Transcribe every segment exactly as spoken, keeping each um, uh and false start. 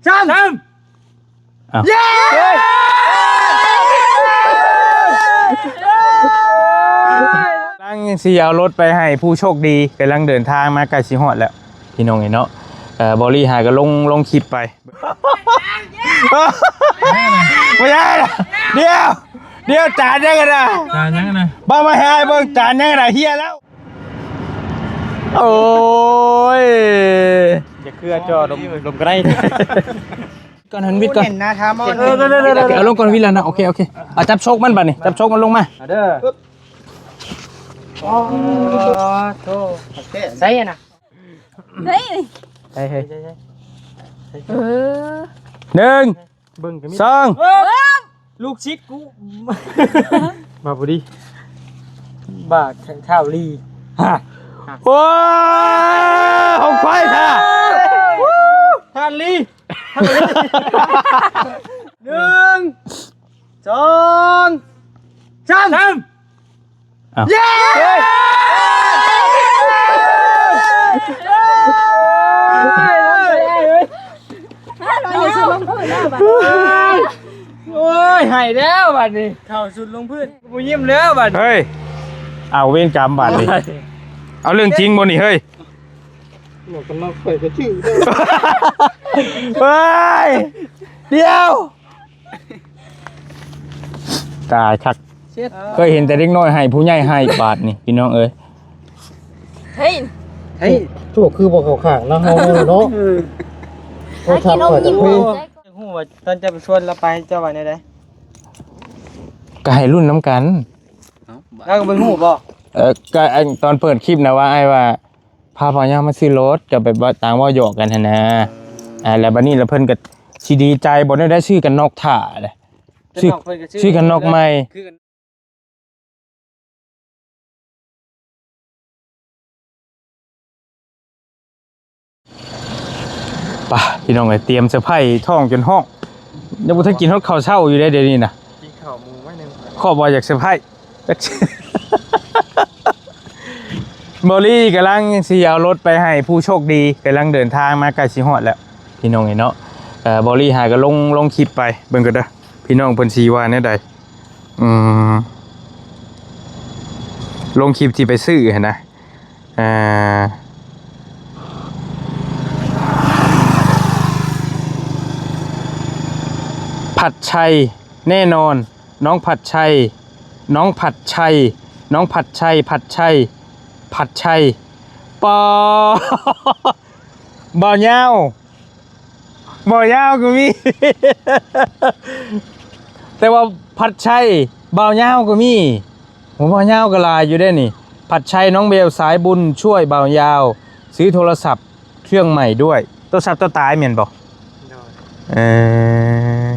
สาม อ้าว เย้ กำลังสิเอารถไปให้ผู้โชคดี กำลังเดินทางมาใกล้สิฮอดแล้ว พี่น้องเอ้ยเนาะ เอ่อ บอลลี่หาก็ลง ลงคลิปไป ไม่ใช่นะ เดี๋ยว เดี๋ยว จานยังไงนะ จานยังไงนะ บ้ามาให้เบิ่ง จานยังไงนะ เฮียแล้ว โอ้ย อย่าเครือจอดม ดมก็ได้ ก่อนหันวิทย์ก่อน เห็นนะท่ามอน เอาลงก่อนวิทย์แล้วนะ โอเค โอเค เอาจับโชคมันบัดนี่ จับโชคมันลงมา มาเด้อ อ๋อ โธ่ ใส่อะนะ เฮ้ย เฮ้ย เฮ้ย เฮ้ย เออ หนึ่ง เบิ่งก็มี สอง เออ ลูกชิดกู มาพอดี บาทเท่าลี ฮะ โอ้ย ของข้อยท่า ท่านลี หนึ่ง สอง สาม สาม อ้าว เย้ โอ้ย ให้แล้วบัดนี้ เข้าสุดลงพื้น บ่ยิ้มแล้วบัดนี้ เฮ้ย เอาเวรกรรมบัดนี้ เอาเรื่องจริงบ่นี่ เฮ้ย หมวกกันน็อกข่อยก็ชื่อ เฮ้ย เดี๋ยว ตายคัก เช็ด เคยเห็นแต่เด็กน้อยให้ ผู้ใหญ่ให้ บาดนี่ พี่น้องเอ้ย เฮ้ย เฮ้ย โชคคือบ่เข้าข้างนะเฮาเนาะ เออ โทรศัพท์ข่อยก็คือ ฮู้ว่าตอนเจ้าไปชวนลาวไป เจ้าว่าแนวใด ก็ให้รุ่นนำกัน ลาวก็บ่ฮู้บ่ เออ ก็อันตอนเปิดคลิปนะว่า อ้ายว่า พาบ่าวยาวมาซื้อรถ ก็แบบว่าต่างเว้าหยอกกันหั้นนะ อ่า แล้วบัดนี้แล้วเพิ่นก็สิดีใจบ่ได้ ได้ซื้อกันน็อกท่าเด้ ซื้อ กันน็อกเพิ่นก็ซื้อ ซื้อกันน็อกใหม่ คือกัน ไป พี่น้องเอ้ย เตรียมเซอร์ไพรส์ท้องจนฮ้อง ยังบ่ทันกินฮอดข้าวเช้าอยู่เด้ เดี๋ยวนี้นะ กินข้าวหมูไว้หนึ่ง ขอบว่าอยากเซอร์ไพรส์ บอลลี่กำลังสิเอารถไปให้ผู้โชคดี กำลังเดินทางมาใกล้สิฮอดแล้ว พี่น้องเอ้ยเนาะ เอ่อ บอลลี่หาก็ลง ลงคลิปไป เบิ่งก็เด้อ พี่น้องเพิ่นสิว่าแนวใด อืม ลงคลิปที่ไปซื้อหั้นนะ อ่า ผัดไชัย แน่นอน น้องผัดไชัย น้องผัดไชัย น้องผัดไชัย ผัดไชัย ผัดไชัย ปอ บ่าวยาว บ่าวยาวก็มี แต่ว่าผัดไชัย บ่าวยาวก็มี โอ้ บ่าวยาวก็หลายอยู่เด้นี่ ผัดไชัย น้องเบล สายบุญช่วยบ่าวยาว ซื้อโทรศัพท์เครื่องใหม่ด้วย โทรศัพท์ตัวตายแม่นบ่ โดย เออ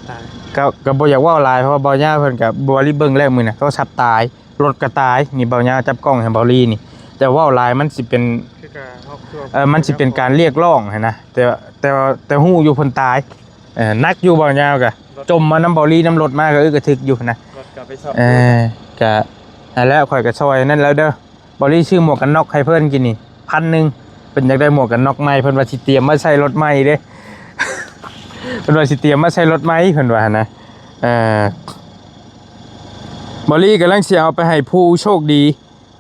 ตาย ก็ ก็บ่อยากเว้าหลาย เพราะว่าบ่าวยาวเพิ่นก็บ่ได้เบิ่งแล้วมื้อน่ะ โทรศัพท์ตาย รถก็ตาย นี่บ่าวยาวจับกล้องให้บอลลี่นี่ แต่เว้าหลายมันสิเป็น คือการฮอกช่วง เออ มันสิเป็นการเรียกร้องหั้นนะ แต่ แต่ว่า แต่ฮู้อยู่เพิ่นตาย เออ หนักอยู่บ่าวยาวกะ รถ จมมานำบอลลี่นำรถมาก็อึกกระทึกอยู่หั้นนะ รถก็ไปซ่อม เออ กะ นั่นแหละ ข่อยก็ซ่อยนั่นแล้วเด้อ บอลลี่ซื้อหมวกกันน็อกให้เพิ่นกินนี่ พันหนึ่ง เพิ่นอยากได้หมวกกันน็อกใหม่ เพิ่นว่าสิเตรียมมาใส่รถใหม่เด้ เพิ่นว่าสิเตรียมมาใส่รถใหม่ เพิ่นว่าหั้นนะ เออ บอลลี่กำลังสิเอาไปให้ผู้โชคดี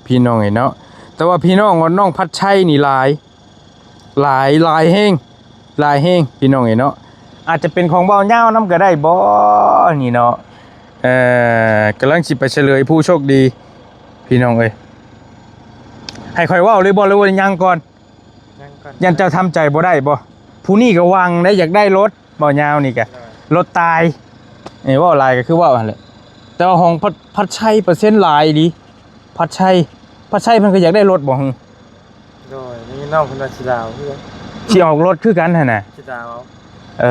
พี่น้องเอ้ยเนาะ แต่ว่าพี่น้องว่าน้องผัดไชัยนี่หลาย หลาย หลายแฮง หลายแฮง พี่น้องเอ้ยเนาะ อาจจะเป็นของบ่าวยาวนำก็ได้บ่ นี่เนาะ เอ่อ กำลังสิไปเฉลยผู้โชคดี พี่น้องเอ้ย ให้ข่อยเว้าเลยบ่ หรือว่ายังก่อน ยังก่อน ย่านเจ้าทำใจบ่ได้บ่ ผู้นี้ก็หวังได้อยากได้รถ บ่าวยาวนี่กะ ได้ รถตาย เอ้ย เว้าหลายก็คือเว้าหั่นแหละ แต่ว่าของผัด ผัดไชัยเปอร์เซ็นต์หลายอีหลี ผัดไชัย ผัดไชัยเพิ่นก็อยากได้รถบ่หึ โดย นี่น้องเพิ่นว่าสิลาวคือกัน สิออกรถคือกันหั่นน่ะ สิลาว เอ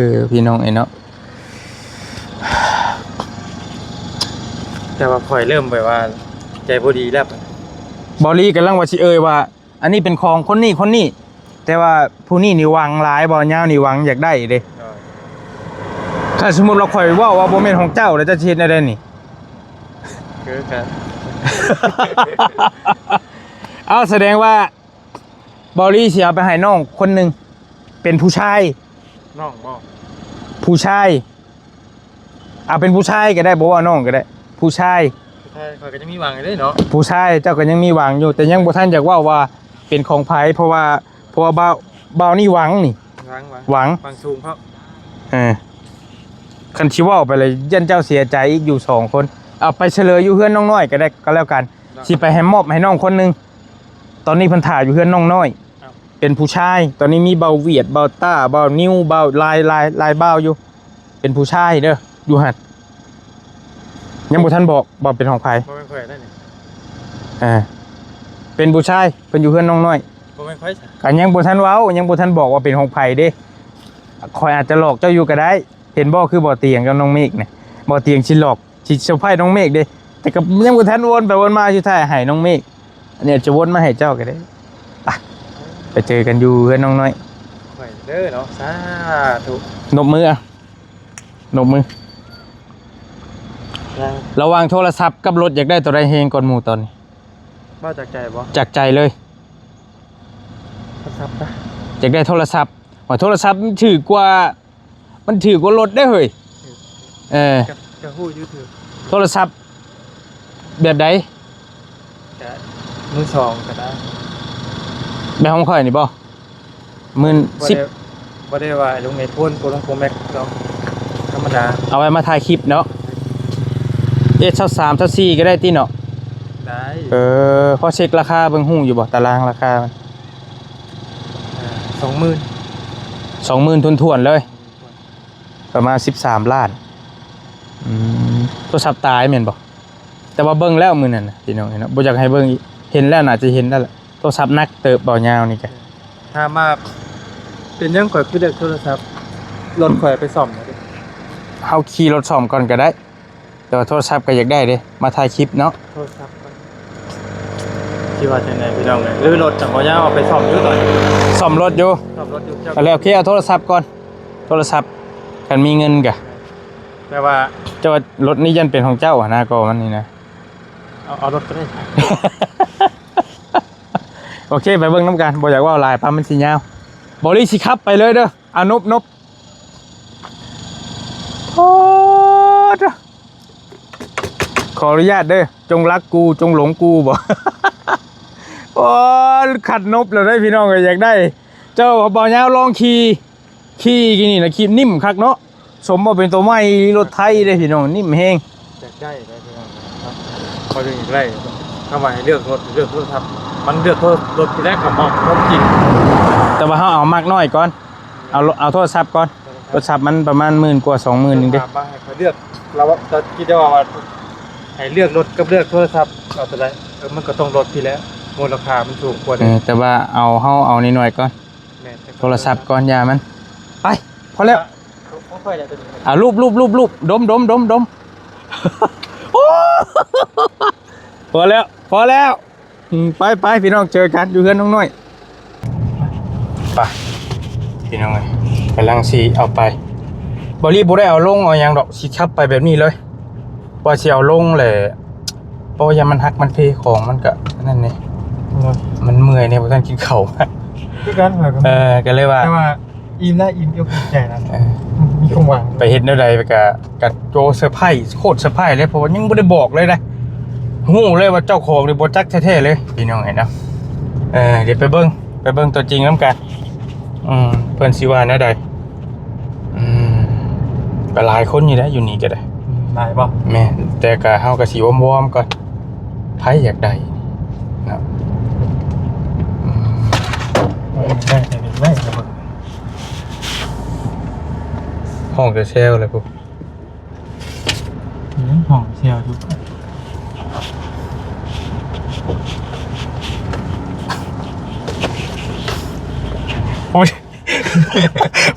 อ พี่น้องเอ้ยเนาะ แต่ว่าข่อยเริ่มแบบว่าใจบ่ดีแล้ว บอลลี่กำลังว่าสิเอ่ยว่า อันนี้เป็นของคนนี้คนนี้ แต่ว่าผู้นี้นี่หวังหลาย บ่าวยาวนี่หวังอยากได้เด้ อ่า ถ้าสมมุติว่าข่อยเว้าว่าบ่แม่นของเจ้า แล้วเจ้าสิเฮ็ดแนวใดนี่ คือกัน เอา แสดงว่า บอลลี่สิเอาไปให้น้องคนหนึ่ง เป็นผู้ชาย น้องบ่ ผู้ชาย เอาเป็นผู้ชายก็ได้ บ่ว่าน้องก็ได้ ผู้ชาย ผู้ชายข้อยก็ยังมีหวังอยู่เด้เนาะ ผู้ชายเจ้าก็ยังมีหวังอยู่ แต่ยังบ่ทันอยากเว้าว่าเป็นของไผ เพราะว่า เพราะว่าบ่าว บ่าวนี่หวังนี่ หวัง หวัง หวัง หวังสูงเพราะ เออ คันสิเว้าไปเลยย่านเจ้าเสียใจอีกอยู่สองคน เอาไปเฉลยอยู่เฮือนน้องน้อยก็ได้ ก็แล้วกัน ได้ สิไปให้มอบให้น้องคนหนึ่ง ตอนนี้เพิ่นถ่าอยู่เฮือนน้องน้อย ครับ เป็นผู้ชาย ตอนนี้มีบ่าวเวียด บ่าวต้า บ่าวนิว บ่าวหลาย หลาย หลายบ่าวอยู่ เป็นผู้ชายเด้อ อยู่หั่น ยังบ่ทันบอก บ่เป็นของไผ บ่เป็นข่อยได้นี่ อ่า เป็นผู้ชาย เพิ่นอยู่เฮือนน้องน้อย บ่เป็นข่อยซะ ก็ยังบ่ทันเว้า ยังบ่ทันบอกว่าเป็นของไผเด้ ข่อยอาจจะหลอกเจ้าอยู่ก็ได้ เห็นบ่ คือบ่เตียงกับน้องเมฆนี่ บ่เตียงสิหลอก สิเซอร์ไพรส์น้องเมฆเด้ แต่ก็ยังบ่ทันวนไปวนมา สุดท้ายให้น้องเมฆ อันนี้อาจจะวนมาให้เจ้าก็ได้ ไป ไปเจอกันอยู่เฮือนน้องน้อย ข่อยเด้อเนาะ สาธุ นบมืออะ นบมือ ยัง ระหว่างโทรศัพท์กับรถอยากได้ตัวใดแฮงก่อนหมู่ตอนนี้ เว้าจากใจบ่ จากใจเลย โทรศัพท์ปะ อยากได้โทรศัพท์ ว่าโทรศัพท์มันถือกว่า มันถือกว่ารถได้เฮ้ย ถืก เออ ก็ ก็ฮู้อยู่ถืก โทรศัพท์แบบใด ก็มือสองก็ได้ แบบของข่อยนี่บ่ หมื่น บ่ สิบ ได้ บ่ได้ว่าลงไอโฟน โปรลงโปรแม็กดอก ธรรมดา เอาไว้มาถ่ายคลิปเนาะ เอสซาวสาม ซาวสี่ ก็ได้ติเนาะ ได้ เออ พอเช็คราคาเบิ่งฮู้อยู่บ่ ตารางราคามัน อ่า สองหมื่น สองหมื่นถ้วนๆเลย ประมาณสิบสามล้าน อืม โทรศัพท์ตายแม่นบ่ แต่ว่าเบิ่งแล้วมื้อนั้นน่ะพี่น้องเนาะ บ่อยากให้เบิ่งอีก เห็นแล้วน่าจะเห็นแล้วแหละ โทรศัพท์หนักเติบ บ่าวยาวนี่กะ ถามว่าเป็นหยังข่อยคือเลือกโทรศัพท์ รถข่อยไปซ่อมแล้วเด้ เฮาขี่รถซ่อมก่อนก็ได้ แต่ว่าโทรศัพท์ก็อยากได้เด้ มาถ่ายคลิปเนาะ โทรศัพท์ก่อน คิดว่าจังได๋พี่น้องเอ้ย หรือรถจักบ่ยาวเอาไปซ่อมอยู่ตอนนี้ ซ่อมรถอยู่ ซ่อมรถอยู่ เจ้า ก็แล้ว โอเค เอาโทรศัพท์ก่อน โทรศัพท์ คันมีเงินกะ แต่ว่า แต่ว่ารถนี่ยันเป็นของเจ้าหั้นนะ ก็มันนี่นะ เอา เอารถก็ได้ โอเค ไปเบิ่งนำกัน บ่อยากเว้าหลาย ปานมันสิยาว บ่าวลีสิขับไปเลยเด้อ อ่ะ นบ นบ โอ้เด้อ ขออนุญาตเด้อ จงรักกู จงหลงกู บ่ โอ้ ขัดนบแล้วเด้อพี่น้องเอ้ย อยากได้ เจ้าบ่าวยาวลองขี่ ขี่นี่นะ ขี่นิ่มคักเนาะ สมบ่เป็นตัวใหม่รถไถเด้อพี่น้อง นิ่มแฮง อยากได้ได้พี่น้อง เขาเลือกได้ ถ้าว่าให้เลือกรถ เลือกโทรศัพท์ มันเลือกโทร รถทีแรกก็มองรถจริง แต่ว่าเฮาเอามักน้อยก่อน เอา เอาโทรศัพท์ก่อน โทรศัพท์มันประมาณหมื่นกว่า สองหมื่นหนึ่งเด้ ถามว่าให้เขาเลือก เราว่าจะคิดได้ว่า ว่าให้เลือกรถกับเลือกโทรศัพท์ เอาตัวใด เออ มันก็ต้องรถพี่แล้ว มูลค่ามันสูงกว่า เออ แต่ว่าเอา เฮาเอาน้อยๆก่อน แม่น โทรศัพท์ก่อน อย่ามัน ไป พอแล้ว ของข้อยแหละตัวนี้ อ่ะ รูป รูป รูป รูป ดม ดม ดม ดม โอ้ พอแล้ว พอแล้ว อืม ไป ไป พี่น้อง เจอกันอยู่เฮือนน้องน้อย ไป พี่น้องเอ้ย กำลังสิเอาไป บ่าวลีบ่ได้เอาลงเอาหยังดอก สิขับไปแบบนี้เลย ว่าสิเอาลงแหละ เพราะว่าย่านมันหักมันเพ ของมันก็นั่นนี่ เนาะ มันเมื่อยเนี่ย บ่ทันกินข้าว คือกัน เออ ก็เลยว่า แต่ว่า อิ่มนะ อิ่มอกอิ่มใจนะ เออ มีความหวัง ไปเฮ็ดแนวใดไปกะ กะโจเซอร์ไพรส์ โคตรเซอร์ไพรส์เลย เพราะว่ายังบ่ได้บอกเลยนะ ฮู้เลยว่าเจ้าของนี่บ่จักแท้ๆเลย พี่น้องเอ้ยเนาะ เออ เดี๋ยวไปเบิ่ง ไปเบิ่งตัวจริงนำกัน อืม เพิ่นสิว่าแนวใด อืม ก็หลายคนอยู่นะ อยู่นี่ก็ได้ อืม หลายบ่ แม่น แต่ก็เฮาก็สิวอร์มๆก่อน ไผอยากได้เนาะ อืม เออ ได้ ได้ ได้ ได้ ห้องจะแซวเลยพวก อืม ห้องแซวอยู่ โอ้ย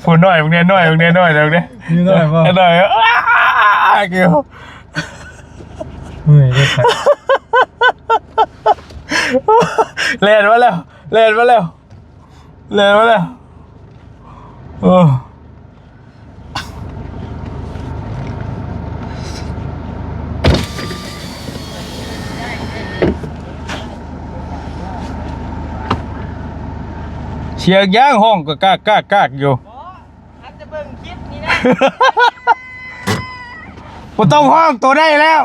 ผู้น้อยมึงเนี่ย น้อยมึงเนี่ย น้อยมึงเนี่ย มีน้อยบ่ น้อย อ้า เกี่ยว เมื่อยเลยครับ แล่นมาแล้ว แล่นมาแล้ว แล่นมาแล้ว โอ้ แช เสียงยางห้องก็กากกากกากอยู่ อาจจะเบิ่งคลิปนี้นะ บ่ต้องห้อง ตัวได้แล้ว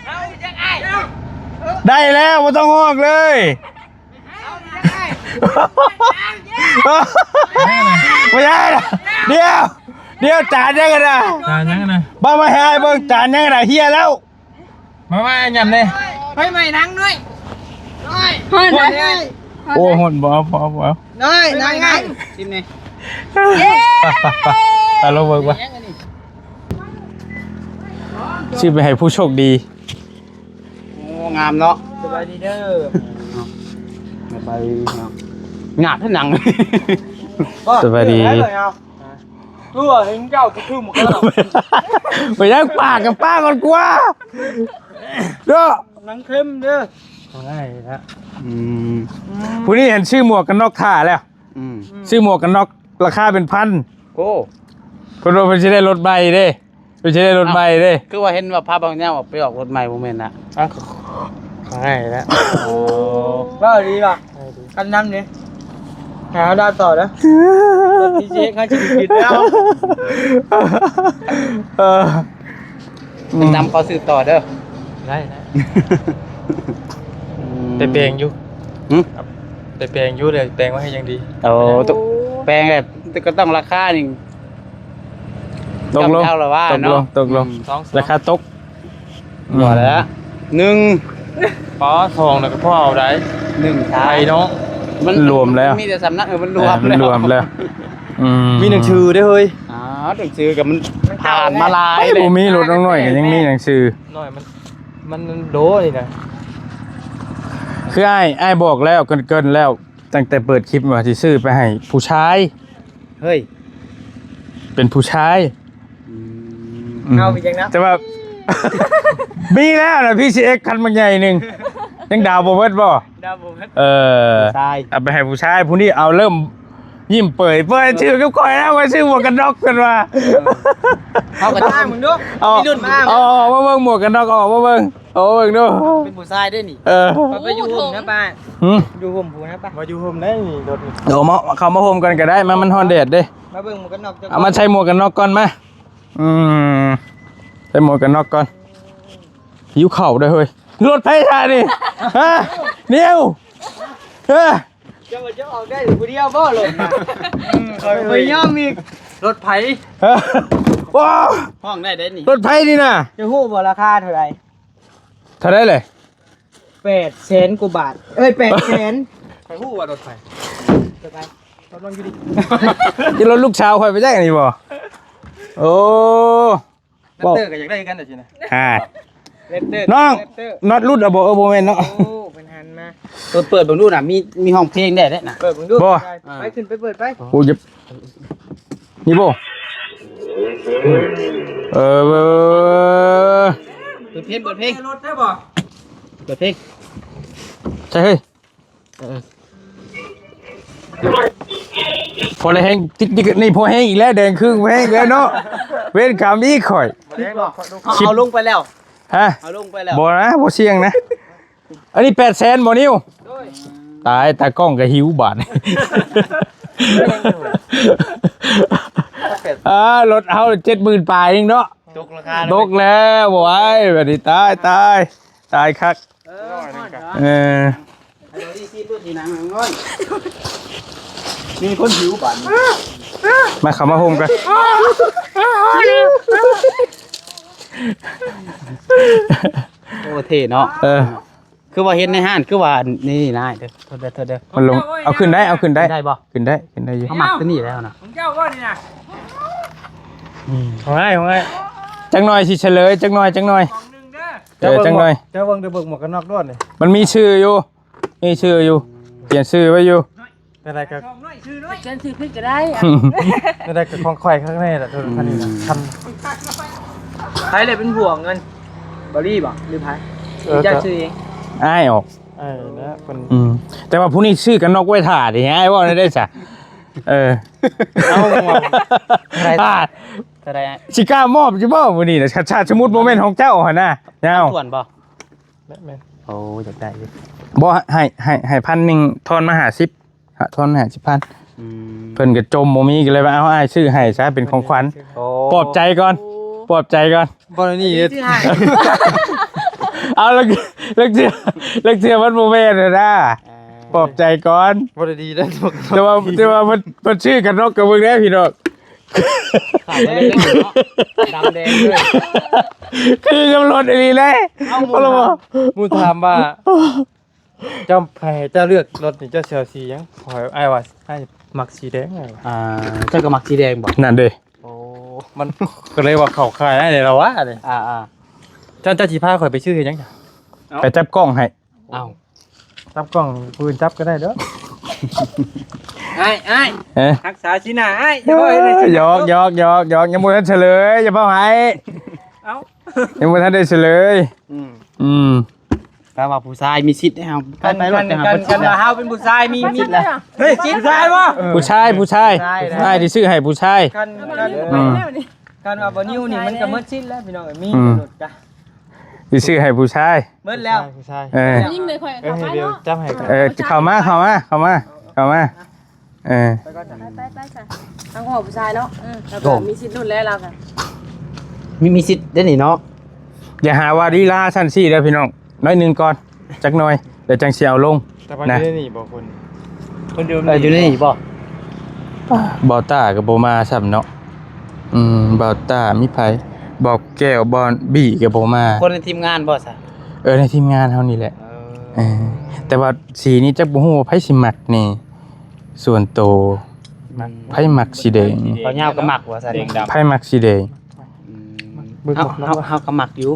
เอาจังไอ้ ได้แล้ว บ่ต้องห้องเลย เอาจังไอ้ ไม่ได้นะ เดี๋ยว เดี๋ยวจานยังกันนะ จานยังนะ บ้ามาให้เบิ่งจานยังกันนะ เฮียแล้ว มา มา ยำเลย ไปใหม่นั่งด้วย ฮ้อนนะ โอ้ ฮ้อน บ่เอา บ่เอา บ่เอา ได้ นั่งไง ชิมนี่ เย้ ไป ไป ไป ไป ลองเบิ่งไป ชิมไปให้ผู้โชคดี โอ้ งามเนาะ สบายดีเด้อ สบายดีเนาะ หยาบที่หนัง สบายดี ตัวเห็นเจ้าคือคือหมวกกันน็อก ไปยังปากกับป้าก่อนกว่า เด้อ หนังเข้มเด้อ ง่ายนะ อืม ผู้นี้เห็นซื้อหมวกกันน็อกถ่าแล้ว อืม ซื้อหมวกกันน็อกราคาเป็นพัน โอ้ เพิ่นว่าเพิ่นสิได้รถใหม่เด้ เพิ่นสิได้รถใหม่เด้ คือว่าเห็นว่าพาบางแนวไปออกรถใหม่บ่แม่นนะ อ่ะ ง่ายแล้ว โอ้ ว่าดีป่ะ คันนั้นนี่ หาดาวต่อนะ รถ ที ซี เอ็กซ์ ห้าสิบ ผิดแล้ว เออ อืม นำเขาสืบต่อเด้อ ได้ ได้ อืม ไปแปลงอยู่ หึ ไปแปลงอยู่ เดี๋ยวแปลงไว้ให้อย่างดี โอ้ ตก แปลงแบบ ก็ต้องราคานี่ ตกลง ย่อมเยาว์ละว่า ตกลง เนาะ ตกลง อืม สอง ราคาตก บ่แล้ว หนึ่ง ปอทองน่ะก็พอเอาได้ หนึ่ง ไทยเนาะ มันรวมแล้ว มีแต่สำนัก เออ มันรวม เออ มันรวมแล้ว แล้ว อืม มีหนังสือด้วยเฮ้ย อ๋อ หนังสือกับมันผ่านมาหลาย เอ้ย เลย บ่มีรถน้องน้อยก็ยังมีหนังสือ น้อยมัน มันโดนี่นะ คืออ้าย อ้ายบอกแล้ว เกริ่นๆแล้ว ตั้งแต่เปิดคลิปว่าสิซื้อไปให้ผู้ชาย เฮ้ย เป็นผู้ชาย อืม อืม เอาไปยังนะ แต่ว่า มีแล้วนะ พี ซี เอ็กซ์ คันบักใหญ่หนึ่ง ยังดาวน์บ่เบิดบ่ ดาวน์บ่เบิด เออ ผู้ชาย เอาไปให้ผู้ชาย ผู้นี้เอาเริ่มยิ้มเปิด เปิดชื่อกับข่อยแล้ว ว่าชื่อหมวกกันน็อกกันว่า เออ เอากระต่ายมึงดู เอา มีรุ่นมา เอา เอามาเบิ่งหมวกกันน็อก เอามาเบิ่ง เอามาเบิ่งดู เป็นผู้ชายได้นี่ เออ ไปอยู่ห่มนะป้า หืม อยู่ห่มผู้นะป้า มาอยู่ห่มได้นี่รถ เดี๋ยวมา เข้ามาห่มกันก็ได้ มา มันฮ้อนแดดเด้ มาเบิ่งหมวกกันน็อกเจ้า เอามาใส่หมวกกันน็อกก่อนมา อืม ใส่หมวกกันน็อกก่อน หิวข้าวเด้อเฮ้ย รถไผถ่านี่ ฮะ นิว เออ เจ้า เจ้าออกได้ผู้เดียวบ่รถนะ อืม ข่อย ข่อยยอมอีก รถไผ เออ ว้าว ห้องได้เด้นี่ รถไผนี่นะ จะฮู้บ่ราคาเท่าไหร่ เท่าไหร่เลย แปดแสนกว่าบาท เอ้ย แปดแสน ข่อยฮู้ว่ารถไผ เดี๋ยวไป กำลังอยู่ดิ ที่รถลูกสาวข่อยไปแจ้งนี่บ่ โอ้ แรปเตอร์ก็อยากได้กันเดี๋ยวสินะ อ่า แรปเตอร์ น้อง แรปเตอร์ น็อตหลุดอ่ะบ่ เออ บ่แม่นเนาะ โอ้ เป็นหันมา เปิด เปิดเบิ่งดูน่ะ มี มีห้องเพลงได้เด้น่ะ เปิดเบิ่งดู บ่ ไป ไป ขึ้นไปเปิดไป โอ้ย นี่บ่ เออ เปิดเพลง เปิดเพลง รถได้บ่ เปิดเพลง ใช่ เฮ้ย เออ พอแล้วแฮง ติ๊กติ๊ก นี่พอแฮงอีกแล้ว แดงครึ่งพอแฮงอีกแล้วเนาะ เวรกรรมอีกข่อย เอา เอาลงไปแล้ว ฮะ เอาลงไปแล้ว บ่นะ บ่เสี่ยงนะ อันนี้แปดแสนบ่นิว โดย ตาย ตากล้องก็หิวบาด อ่า รถเฮาเจ็ดหมื่นปลายเองเนาะ ตกราคาเลย ตกแล้ว บ่ไหว บัดนี้ตาย ตาย ตายคัก เออ เออ เอาดีที่ตัวสีหนังหน่อย มีคนหิวบาดนี้ มา เข้ามาห่มกัน โอ้ เท่เนาะ เออ คือว่าเห็นในห้าง คือว่านี่นะ เด้อ โทษเด้อ โทษเด้อ มันลง เอาขึ้นได้ เอาขึ้นได้ ได้บ่ ขึ้นได้ ขึ้นได้อยู่ เขามักตัวนี้แล้วนะ ของเจ้าบ่นี่นะ อืม ของอ้าย ของอ้าย จักหน่อยสิเฉลย จักหน่อย จักหน่อย ของหนึ่งเด้อ เออ จักหน่อย เจ้าเบิ่ง เดี๋ยวเบิ่งหมวกกันน็อกด้วยนี่ มันมีชื่ออยู่ มีชื่ออยู่ เขียนชื่อไว้อยู่ แต่ใดก็ ของน้อยชื่อน้อย เขียนชื่อผิดก็ได้ แต่ใดก็ของข่อยข้างในแหละ ตัวคันนี้นะ อืม คัน ใครเลยเป็นผัวเงิน บอลลี่บ่ หรือไผ เออ เจ้าชื่อเอง อ้ายออก เออ แล้วคน อืม แต่ว่าผู้นี้ซื้อกันน็อกไว้ถ่าดิ อ้ายว่าได้ซะ เออ เอาหมวก อะไร อ่า อะไรอะ สิกล้ามอบอยู่บ่มื้อนี้นะ ถ้าสมมุติบ่แม่นของเจ้าหั่นนะ ยาว ส่วนบ่ แม่นๆ โอ้ อยากได้อยู่ บ่ ให้ ให้ ให้พันหนึ่ง ทอนมาห้าสิบ หาท่อนห้าสิบพัน อืม เพิ่นก็จมบ่มี ก็เลยว่า เอา อ้ายซื้อให้ซะ เป็นของขวัญ โอ้ ปลอบใจก่อน โอ้ ปลอบใจก่อน บ่ได้นี่ ซื้อให้ เอา แล้ว แล้วเทื่อ แล้วเทื่อมันบ่แม่นน่ะนะ อ่า ปลอบใจก่อน บ่ได้ดีแล้ว แต่ว่า แต่ว่าเพิ่น เพิ่นซื้อกันนอกกับเบิ่งแน่พี่น้อง ขาวแดงเลยเนาะ ดำแดงด้วย คือกับรถอีหลีเลย เอ้า เอาละบ่ หมู่ถามว่า เจ้า ให้เจ้าเลือกรถนี่ เจ้าสิเอาสีหยัง ข้อย อ้ายว่า อ้ายมักสีแดง อ้ายว่า อ่า เจ้าก็มักสีแดงบ่ นั่นเด้ โอ้ มันก็เลยว่าเข้าข่ายอ้ายนี่ล่ะวะนี่ อ่าๆ เจ้า เจ้าสิพาข้อยไปซื้อเฮ็ดหยังจ้ะ เอ้า ไปจับกล้องให้ เอ้า จับกล้อง ผู้อื่นจับก็ได้เด้อ อ้าย อ้าย เอ๊ะ รักษาสีหน้าอ้าย เอ้ย อย่าบอกให้ได้สิ หยอก หยอก หยอก หยอก ยังบ่ทันเฉลย อย่าเว้าให้ เอ้า ยังบ่ทันได้เฉลย อืม อืม แต่ว่าผู้ชายมีสิทธิ์ให้เฮา ไป ไปรถ คัน ไปหา คัน ผู้ชาย คันว่าเฮาเป็นผู้ชายมี มี มีสิทธิ์แล้ว เฮ้ย สิทธิ์ผู้ชายบ่ ผู้ชาย ผู้ชาย ผู้ชายนะ อ้ายที่ซื้อให้ผู้ชาย คัน คัน อืม คันว่าบ่นิวนี่มันก็หมดสิทธิ์แล้วพี่น้อง มี อืม รถจ้ะ สิซื้อให้ผู้ชาย หมดแล้ว ผู้ชาย เออ ยิ่งเลยข่อย เออ เข้าไป เดี๋ยว เนาะ จับให้ก่อน เออ เข้ามา เข้ามา เข้ามา เข้ามา เออ ไปก่อนจ้ะ ไป ไป ไปจ้ะ เอาของผู้ชายเนาะ อืม แล้วก็ โอ้ มีสิทธิ์รุ่นแล้วเราก็ มี มีสิทธิ์ได้นี่เนาะ อย่าหาว่าลีลาชั้นสี่เด้อพี่น้อง น้อยหนึ่งก่อน จักหน่อย เดี๋ยวจังสิเอาลง แต่ว่า นะ อยู่ในนี่บ่คน คนอยู่ เออ อยู่ในนี่บ่ บ่าวต้าก็บ่มาซ้ำเนาะ อืม บ่าวต้ามีไผ บ่าวแก้ว บ่าวบี้ก็บ่มา คนในทีมงานบ่ซะ เออ ในทีมงานเฮานี่แหละ เออ เออ แต่ว่าสีนี้จักบ่ฮู้ว่าไผสิมักแน่ ส่วนโต มัก ไผมักสีแดง บ่าวยาวก็มักว่าซั่น แดงดำ ไผมักสีแดง อืม เบิ่ง เฮา บ่ เฮา เฮาก็มักอยู่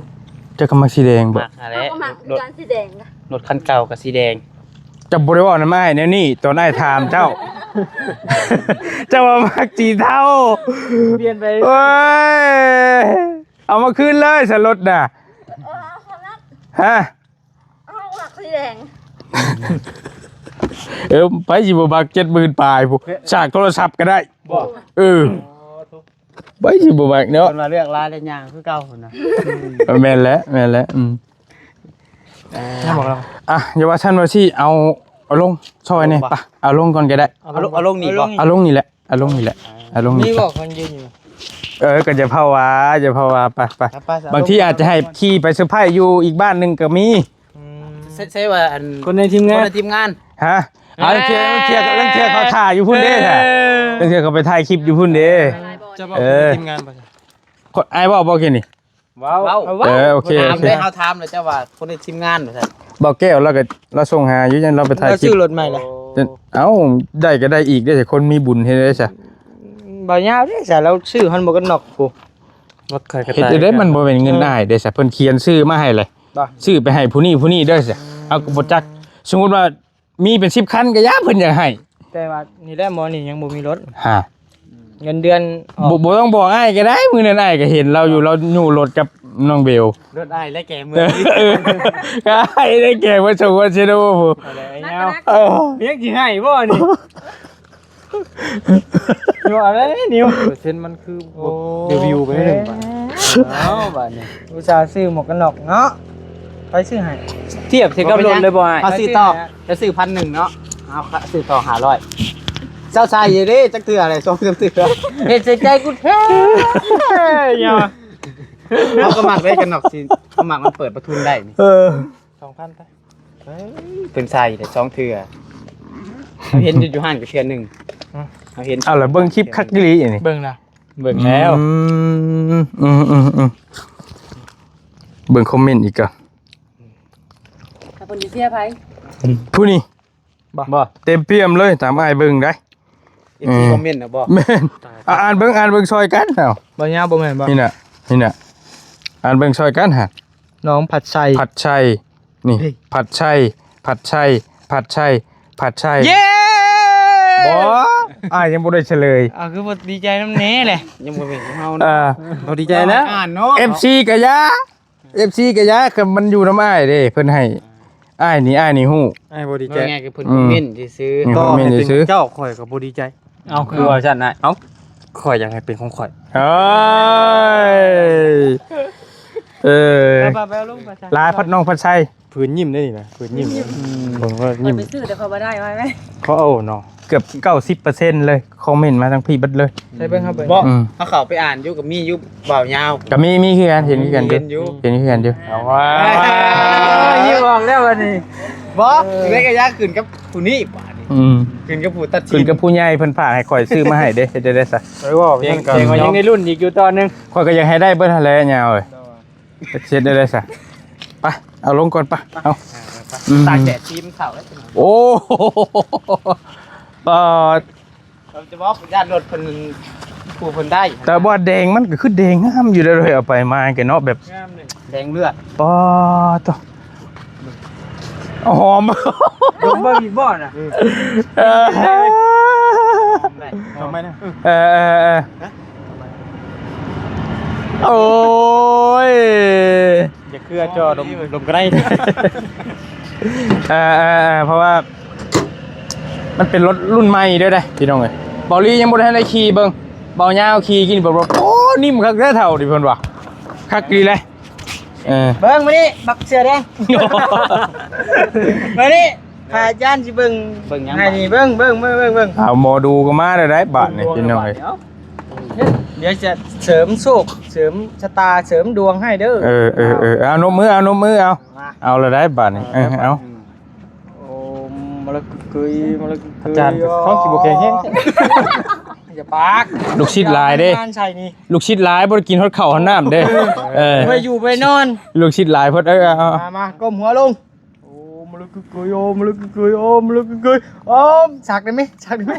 เจ้าก็มักสีแดงบ่ มักหั่นแหละ เฮาก็มัก รถ การสีแดงนะ รถคันเก่าก็สีแดง เจ้าบ่ได้เว้านำอ้ายแนวนี้ ตอนอ้ายถามเจ้า เจ้าว่ามักสีเทา เปลี่ยนไป โอ้ย เอามาคืนเลยสะรถน่ะ เออ เอาความรัก ฮะ เอาหลักสีแดง เออ ไปสิบ่บัก เจ็ดหมื่นปลายพุ้น สากโทรศัพท์ก็ได้ บ่ เออ ไปสิบ่บักเนาะ เพิ่นว่าเลือกลายและย่างคือเก่าพุ้นนะ เออ แม่นแล้ว แม่นแล้ว อืม เออ อ่ะ อย่าว่าซั่นว่าซี่ เอา เอาลงซอยนี่ บ่ ไป เอาลงก่อนก็ได้ เอาลง เอาลงนี่บ่ เอาลงนี่แหละ เอาลงนี่แหละ เอาลงนี่ มีบ่คนยืนอยู่ เออ ก็อย่าภาวะ อย่าภาวะ ไป ไป ไป ไป บางทีอาจจะให้ขี่ไปเซอร์ไพรส์อยู่อีกบ้านหนึ่งก็มี อืม ใช่ ใช่ว่าอัน คนในทีมงาน คนในทีมงาน ฮะ เอา เอ้ย เทื่อ เทื่อ เทื่อเขาถ่ายอยู่พุ้นเด้ เออ เทื่อเขาไปถ่ายคลิปอยู่พุ้นเด้ จะบอก เออ คนในทีมงานบ่ คน อ้ายเว้าบ่กินนี่ เว้า เว้า เออ โอเค ถาม โอเค ได้ เฮาถามแล้วเจ้าว่าคนในทีมงานว่าซั่น บ่าวแก้วเราก็ เราส่งหาอยู่ ยันเราไปถ่ายคลิป เราซื้อรถใหม่ล่ะ เอ้า ได้ก็ได้อีกเด้อ คนมีบุญเฮ็ดได้ซะ บ่าวยาวเด้ซะ เราซื้อฮอนหมวกกันน็อกพุ้น รถข่อยก็ เฮ็ดได้ มันบ่แม่นเงินอ้ายเด้ซะ เพิ่นเขียนชื่อมาให้เลย บ่ ชื่อไปให้ผู้นี้ผู้นี้เด้อซะ เฮาก็บ่จัก สมมุติว่ามีเป็นสิบคันก็อย่า เพิ่นอยากให้ แต่ว่านี่แหละหมอนี่ยังบ่มีรถ ฮะ เงินเดือนออก บ่ บ่ต้องบอกอ้ายก็ได้ มื้อนั้นอ้ายก็เห็นเราอยู่ เราอยู่รถกับน้องเบล รถอ้ายและแกเมือง เออ ก็อ้ายได้แกมาส่งว่าเชโดพุ้น เอาเลยไอ้เงา เออ เรียกสิให้บ่นี่ อยู่อะไรนิว เปอร์เซ็นต์มันคือ โอ้ รีวิวไปหนึ่งบาท เอาบาทนี่ อุตส่าห์ซื้อหมวกกันน็อกเนาะ ไปซื้อให้ เทียบใส่กับรถเลยบ่อ้าย เอาซื้อต่อ ไปซื้อให้ แล้วซื้อพันหนึ่งเนาะ เอาค่ะ ซื้อต่อห้าร้อย เจ้าชายเยเด้ จักเทื่ออะไร สองสามเทื่อ เฮ็ดใส่ใจกูแท้ อย่า เขาก็มักได้กันน็อกสิ เขามักมันเปิดประทุนได้นี่ เออ สองพันไป เอ้ย เพิ่นใส่ได้สองเทื่อ เขาเห็นอยู่ อยู่ห้างก็เทื่อหนึ่ง อืม เขาเห็น เอาล่ะ เบิ่งคลิปคักอีหลีอันนี้ เบิ่งนะ เบิ่งแล้ว อืม อืม อืม อืม เบิ่งคอมเมนต์อีกก่อน ถ้าเพิ่นสิเชียร์ไผ ผู้นี้ บ่ บ่ เต็มเปี่ยมเลย ตามอ้ายเบิ่งได้ เอฟซี อืม คอมเมนต์นะบ่ แม่น อ่ะ อ่านเบิ่ง อ่านเบิ่งซอยกัน เอ้า บ่ยาวบ่แม่นบ่ นี่น่ะ นี่น่ะ อ่านเบิ่งซอยกันฮะ น้องผัดไชย ผัดไชย นี่ เฮ้ย ผัดไชย ผัดไชย ผัดไชย ผัดไชย เย้ บ่ อ้ายยังบ่ได้เฉลย อ่ะ คือบ่ดีใจนำแน่แหละ ยังบ่เป็นของเฮา เอ เนาะ อ บ่ดีใจนะ อ่านเนาะ เอฟซี กะยา เอฟซี กะยา คือมันอยู่นำอ้ายเด้ เพิ่นให้ อ้ายนี่ อ้ายนี่ฮู้ อ้ายบ่ดีใจ ว่าไงคือเพิ่น อืม คอมเมนต์ซื่อๆ นี่ ต่อ คอมเมนต์ ให้เป็น ซื่อๆ เจ้าข่อยก็บ่ดีใจ เอาคือว่าซั่นนะ เอ้า ข่อยอยากให้เป็นของข่อย เอ้ย เออ ไปๆ ไปเอาลงไปซะ ลาพัดน้องพัดไช เพิ่นยิ้มได้นี่นะ เพิ่นยิ้ม อืม ผมก็ ข้อย ยิ้ม ไปซื้อแต่ข้อยบ่ได้ไว้ไหม เขาเอาเนาะ เกือบเก้าสิบเปอร์เซ็นต์เลย คอมเมนต์มาทางพี่เบิดเลย ใส่เบิ่งครับเบิ่ง บ่ อืม เขาเข้าไปอ่านอยู่ก็มีอยู่ บ่าวยาว ก็มี มีคือกัน เห็นคือกันอยู่ เห็นอยู่ เห็นคือกันอยู่ เอาว่า เอ้ย ยิ้มออกแล้ววันนี้ บ่ เล็กก็ยากขึ้นกับผู้นี้บาดนี้ อืม ขึ้นกับผู้ตัดสิน ขึ้นกับผู้ใหญ่เพิ่นฝากให้ข้อยซื้อมาให้เด้ เฮ็ดได้ซะ ไปว่าไป เก่ง กัน เก่งกว่ายังในรุ่นอีกอยู่ตอนหนึ่ง ข้อยก็ยังให้ได้เบิดหั้นแหละยาวเอ้ย เช็ดได้เลยซะ ไป เอาลงก่อน ไป เอา อืม ตากแดดทีมเข่าแล้ว โอ้ เอ่อ เราจะบอกย่านรถเพิ่น ผู้เพิ่นได้ แต่ว่าแดงมันก็คือแดงงามอยู่แล้วเลย เอาไปมากันเนาะ แบบ งามเลย แดงเลือด ปอดโถ่ หอม ดมเบิ่งอีกบ่น่ะ เออ หอมไหมนะ เออ เออ เออ โอ้ย อย่าเครือจอดม ดมก็ได้ เออ เออ เออ เพราะว่า มันเป็นรถรุ่นใหม่ด้วยนะพี่น้องเอ้ย เบาลี่ยังบ่ทันได้ขี่เบิ่ง เบายาวขี่กินแบบว่า โอ้ นิ่มคักแท้เฒ่าดิเพิ่นว่า คักดีเลย เออ เบิ่งมานี่ บักเสื้อแดง มานี่ พาอาจารย์สิเบิ่ง เบิ่งหยัง ให้นี่ เบิ่ง เบิ่ง เบิ่ง เบิ่ง เบิ่ง เอาหมอดูก็มาแล้วได้บาดนี่พี่น้องเอ้ย เดี๋ยวจะเสริมโชค เสริมชะตา เสริมดวงให้เด้อ เออ เออ เออ เอานบมือ เอานบมือ เอา มา เอาแล้วได้บาดนี่ เออ เอา โอ้ มะละกอเกย มะละกอเกย อาจารย์ เขาขี้บ่แข็งแฮง อย่าปาก ลูกศิษย์หลายเด้ งานใส่นี่ ลูกศิษย์หลาย บ่ได้กินฮอดข้าวฮอดน้ำเด้ เออ ไปอยู่ไปนอน ลูกศิษย์หลายเพิ่น เออ เอา เอา มา มา ก้มหัวลง โอ้ มะละกอเกย โอ้ มะละกอเกย โอ้ มะละกอเกย โอ้ สักได้ไหม สักได้ไหม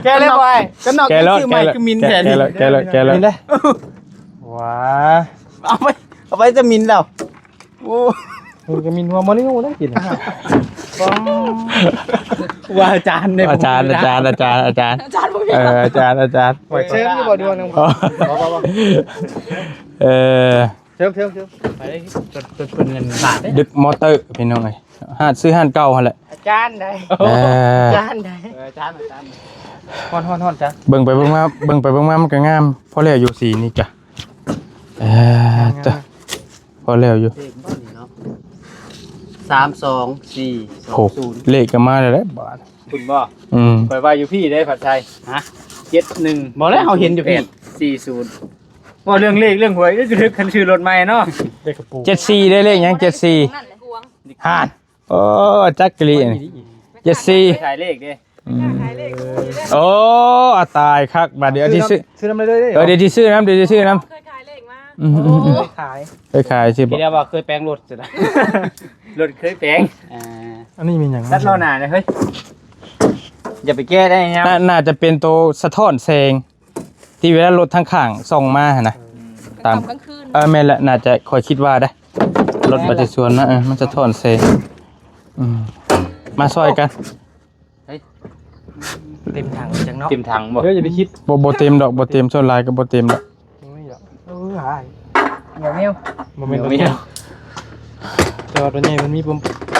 แกะเลยบอย กันนอก แกะแล้ว ซื้อใหม่ แกะแล้ว คือมินแทน แกะแล้ว แกะแล้ว แกะแล้ว มินเลย ว้า เอาไป เอาไปจะมินแล้ว โอ้ มันก็มีหัวมอนี่โอ้ได้กิน ว่าอาจารย์เนี่ย อาจารย์ อาจารย์ อาจารย์ อาจารย์ อาจารย์บ่มี เออ อาจารย์ อาจารย์ เชิญที่บ่ดวงหนึ่ง อ๋อ บ่ บ่ บ่ เออ เชิญ เชิญ เชิญ ไปเลย จด จดเป็นเงินบาทเด้ ดึกมอเตอร์ พี่น้องเอ้ย ห้านซื้อห้านเก่าหั่นแหละ อาจารย์ใด เออ อาจารย์ใด เออ อาจารย์ อาจารย์ ฮ้อน ฮ้อน ฮ้อน จ้ะ เบิ่งไปเบิ่งมา เบิ่งไปเบิ่งมามันก็งาม พอแล้วอยู่สีนี่จ้ะ เออ จ้ะ พอแล้วอยู่ เลขบ้านนี่เนาะ สามสองสี่สองศูนย์ เลขก็มาแล้วแหละบาด คุณบ่ อืม ข่อยว่าอยู่พี่ได้ผัดไทย ฮะ เจ็ดหนึ่ง บ่แล้วเฮาเห็นอยู่พี่ แปดสี่ศูนย์ ว่าเรื่องเลขเรื่องหวย เอ้ย จะนึกคันชื่อรถใหม่เนาะ เลขกระปู เจ็ดสี่ ได้เลขหยัง เจ็ดสี่ นั่นแหละ ห่าน โอ้ จักกะลี เจ็ดสี่ ขายเลขเด้ อืม โอ้ อาตายคัก บาดเดี๋ยวที่ซื้อ ซื้อนำเลยเด้อ เออ เดี๋ยวที่ซื้อนำ เดี๋ยวที่ซื้อนำ เคยขายเลขมา อืม อืม อืม โอ้ เคยขาย เคยขายสิบ่ ที่เรียกว่าเคยแปลงรถสินะ รถเคยแปลง อ่า อันนี้มีหยัง ตัดล้อหน้าเลยเฮ้ย อย่าไปแก้ได้เนาะ น่า น่าจะเป็นตัวสะท้อนแสง ที่เวลารถทางข้างส่องมาหั่นนะ ตาม กลางค่ำกลางคืน เออ แม่นแหละ น่าจะ ข้อยคิดว่าได้ รถปฏิสวนนะ เออ มันสะท้อนแสง อืม มาซอยกัน เฮ้ย เต็มถังจังเนาะ เต็มถังบ่ เดี๋ยวอย่าไปคิด บ่ บ่เต็มดอก บ่เต็ม ส่วนหลายก็บ่เต็มดอก โอ้ย เออ หาย เหนียวเหนียว บ่แม่น เหนียวเหนียว แต่ว่าตัวใหญ่มันมีโปร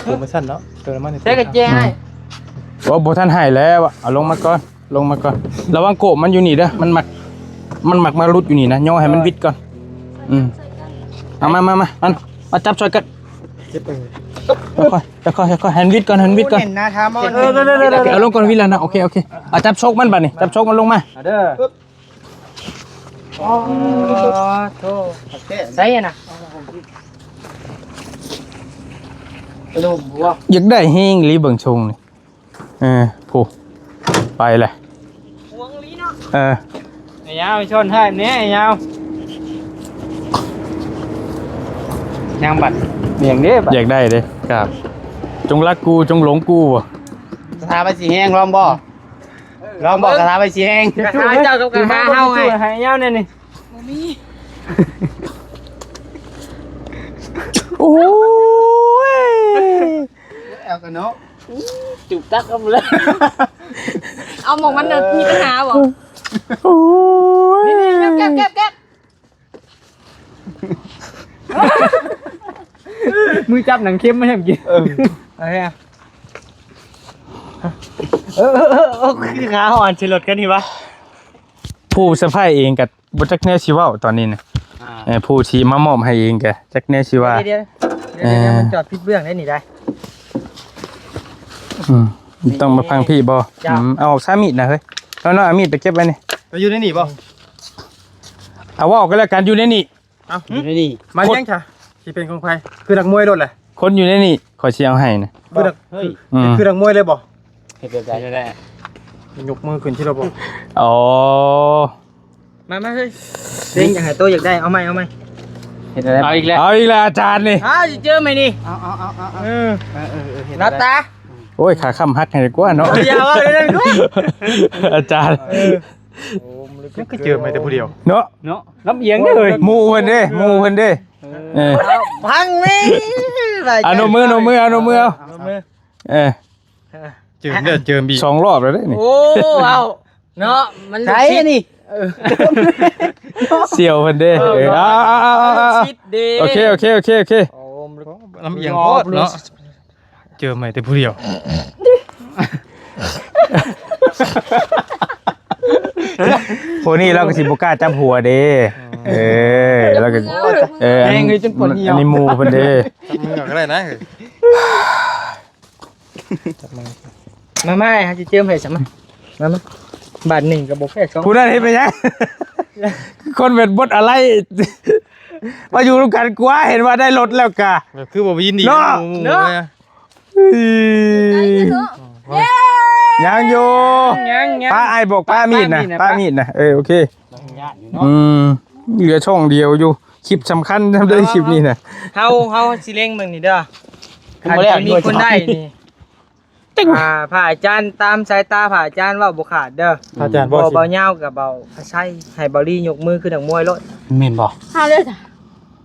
โปรโมชั่นเนาะ เติมน้ำมัน ใช้กระเจี๊ยบให้ อืม โอ้ บ่ทันให้แล้วอะ เอาลงมาก่อน ลงมาก่อน ระวังโกบมันอยู่นี่เด้อ มันมัก มันมักมาหลุดอยู่นี่นะ ย่อให้มันวิดก่อน อืม เอามา มา มา มัน มาจับช่วยกัน เจ็บไปเลย ค่อยๆ ค่อยๆ ค่อยๆ ให้มันวิดก่อน ให้มันวิดก่อน เห็นนะทามอน เออ เดี๋ยวๆๆๆ เอาลงก่อนวิดแล้วนะ โอเค โอเค เอาจับโชคมันบัดนี้ จับโชคมันลงมา เอาเด้อ อ๋อ โธ่ ใส่อะนะ กระดูกวัว อยากได้แฮงอีหลีเบิ่งทรงนี่ เออ ผู้ ไปเลย ห่วงอีหลีเนาะ เออ ไอ้ยาวชนให้แน่ ไอ้ยาว ยังบัด เบี่ยงเด้บัด อยากได้เด้ ครับ จงรักกู จงหลงกูบ่ สถาบันสีแห้ง ลองบ่ ลองบอกคาถาไปสิแฮง คาถาเจ้ากับคาถาเฮาไง ให้ยาวแน่นี่ บ่มี โอ้ย เอากันเนาะ จุกตักเอาเลย เอาหมองมันน่ะมีปัญหาบ่ โอ้ย นี่ๆ เก็บๆๆๆ มือจับหนังเข้มมาให้ผมกิน เออ อะไรอะ เออ เออ เออ เออ คือขาอ่อน ใส่รถคันนี้วะ ผู้สะใภ้เองก็บ่จักแนวสิเว้าตอนนี้นะ อ่า เออ ผู้ที่มามอบให้เองก็จักแนวสิว่า เดี๋ยวๆ เดี๋ยวๆ เออ มันจอดผิดเบื้องได้นี่ได้ อืม ต้องมาพังพี่บ่ เจ้า อืม เอาออกซะมีดนะเฮ้ย น้อยๆ เอามีดไปเก็บไว้นี่ ไปอยู่ในนี่บ่ เอาว่าออกก็แล้วกัน อยู่ในนี่ เอ้า อยู่ในนี่ มาเลี้ยงค่ะ สิเป็นของใคร คือนักมวยโลดแหละ คนอยู่ในนี่ ขอสิเอาให้นะ คือนัก เฮ้ย อืม คือนักมวยเลยบ่ เฮ็ดแบบใด ยกมือขึ้นที่เราบอก อ๋อ มา มาเฮ้ย เล่นอย่างไรโตอยากได้ เอาไหม เอาไหม เฮ็ดอะไร เอาอีกแล้ว เอาอีกแล้วอาจารย์นี่ อ้าว เจอไหมนี่ เอา เอา เอา เอา เอา เออ เออ เออ เออ เฮ็ดอะไร รับตา โอ้ย ขาค้ำหักให้ดีกว่าเนาะ เดี๋ยวเอาเลยดีกว่า อาจารย์ เออ โอ้ มันก็เจอมาแต่ผู้เดียว เนาะ เนาะ ลำเอียงเด้อเฮ้ย หมู่เพิ่นเด้ หมู่เพิ่นเด้ เออ เออ พังนี่ อ่ะ นมมือ นมมือ เอา นมมือ เอา นมมือ เออ เจิมเด้อ เจิมอีก สองรอบแล้วเด้นี่ โอ้ เอา เนาะ มัน ใช่ ลูกศิษย์ นี่ เออ เสี่ยวเพิ่นเด้ เออ เออ เอา เอา เอา เอา เอา ลูกศิษย์เด้ โอเค โอเค โอเค โอเค โอ้ ลำเอียงโพดเนาะ เจิมใหม่แต่ผู้เดียว ผู้นี้เราก็สิบ่กล้าจับหัวเด้ เออ เราก็ เออ อัน แห้งเลยจนปวดเหี่ยว อันนี้หมู่เพิ่นเด้ จับมือก็ได้นะ มา มา ให้เจิมให้ซะมา มา มา บาทหนึ่งก็บ่แพ้สอง ผู้นั้นเฮ็ดไปยัง คนเป็นบทอะไร มาอยู่ร่วมกันกว่า เห็นว่าได้รถแล้วกะ คือบ่ยินดี เนาะ หมู่ เนาะ เลยอะ เฮ้ย ยังอยู่ ยัง ยัง ป้าไอ้บอกป้ามีดนะ ป้ามีดนะ ป้ามีดนะ เออ โอเค อืม เหลือช่องเดียวอยู่ คลิปสำคัญทำได้คลิปนี้นะ เฮา เฮาสิเล็งเบิ่งนี่เด้อ คันจะมีคนได้นี่ อ่า พระอาจารย์ ตามสายตาพระอาจารย์เว้าบ่ขาดเด้อ พระอาจารย์ บ่ บ่ สิ เบายาวกับเบาพระไชย ให้เบาลี่ยกมือคือนักมวยโลด แม่นบ่ เฮาเลยจ้ะ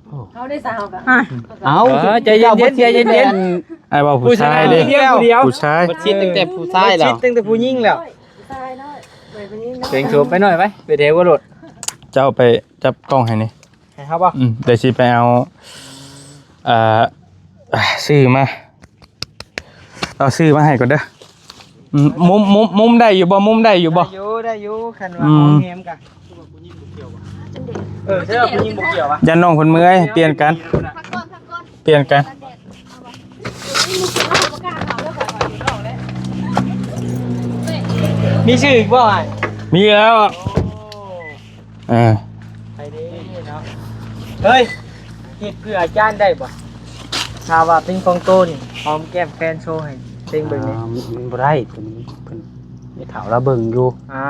โอ้ เฮาได้สาวกะ อ่ะ เอา เออ ใจเย็นๆ ใจเย็นๆ ไอ้เว้าผู้ชายเด้ ผู้ชายเดียว ผู้ชาย บ่ชิดตั้งแต่ผู้ชายแล้ว บ่ชิดตั้งแต่ผู้หญิงแล้ว ผู้ชายเนาะ ไปผู้หญิงเนาะ เสียงสูงไปหน่อยไป ไปเทวรถ เจ้าไปจับกล้องให้นี่ ให้เขาบ่ อืม เดี๋ยวสิไปเอา เอ่อ อ่ะ ซื้อมา เอาซื้อมาให้ก่อนเด้อ อืม มุม มุม มุมได้อยู่บ่ มุมได้อยู่บ่ ได้อยู่ ได้อยู่ คันว่า อืม หอมแหมกะ เออ เสื้อผู้หญิงบ่เกี่ยววะ ยันน้องเพิ่นเมื่อย เปลี่ยนกัน พักก่อน พักก่อน เปลี่ยนกัน มีชื่ออีกบ่อ้าย มีแล้ว โอ้ อ่า ไปเด้เนาะ เฮ้ย เฮ็ดเพื่ออาจารย์ได้บ่ ถ้าว่าเป็นของโตนี่ หอมแก้มแฟนโชว์ให้เต็งเบิ่งนี่ อ่า มัน มันบ่ได้ ตัวนี้เพิ่น ไอ้เฒ่าลาวเบิ่งอยู่ อ้า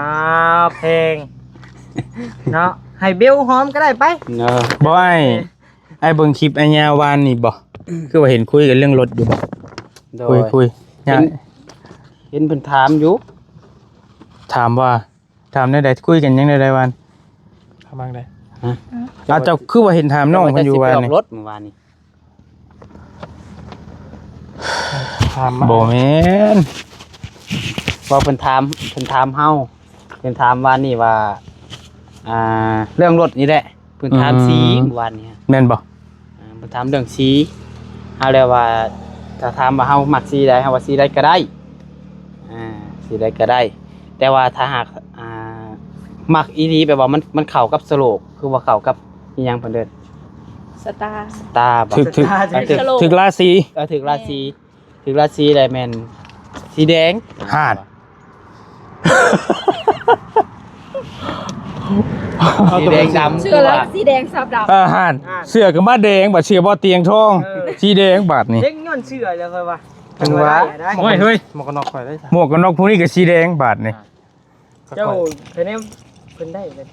ว แพง เนาะ ให้เบลหอมก็ได้ไป เนาะ บ่อ้าย อ้ายเบิ่งคลิปอ้ายยาววานนี่บ่ คือว่าเห็นคุยกันเรื่องรถอยู่บ่ โดย คุย คุย เห็น เห็นเพิ่นถามอยู่ ถามว่า ถามแนวใด คุยกันยังแนวใดวาน ถามว่าไง ฮะ อ้าว เจ้าคือว่าเห็นถามน้องเพิ่นอยู่วานนี่ เจ้าว่าจะสิไปออกรถมื้อวานนี่ ถามมา บ่แม่น ว่าเพิ่นถาม เพิ่นถามเฮา เพิ่นถามวานนี่ว่า อ่า เรื่องรถนี่แหละ เพิ่นถามสี อืม มื้อวานนี่ แม่นบ่ อ่า เพิ่นถามเรื่องสี เฮาแล้วว่า ถ้าถามว่าเฮามักสีใด เฮาว่าสีใดก็ได้ อ่า สีใดก็ได้ แต่ว่าถ้าหาก อ่า มักอีหลี แบบว่ามัน มันเข้ากับสโลก คือว่าเข้ากับอีหยังเพิ่นเอิ้น สตาร์ สตาร์บ่ ถืก ถืก สตาร์ ถืก ถืกราศี เออ ถืกราศี ถืกราศีใดแม่น สีแดง หาด สีแดงดำ เสื้อแล้วสีแดงสาบดำ เออ หาด เสื้อก็มาแดง บาดเสื้อบ่เตียงทอง เออ สีแดงบาดนี่ เด็กย้อนเสื้อเลยค่อยว่า จังหวะ ได้ โอ้ย เฮ้ย หมวกกันน็อกข่อยได้ หมวกกันน็อกพวกนี้ก็สีแดงบาดนี่ เจ้าคะแนนเพิ่นได้เลย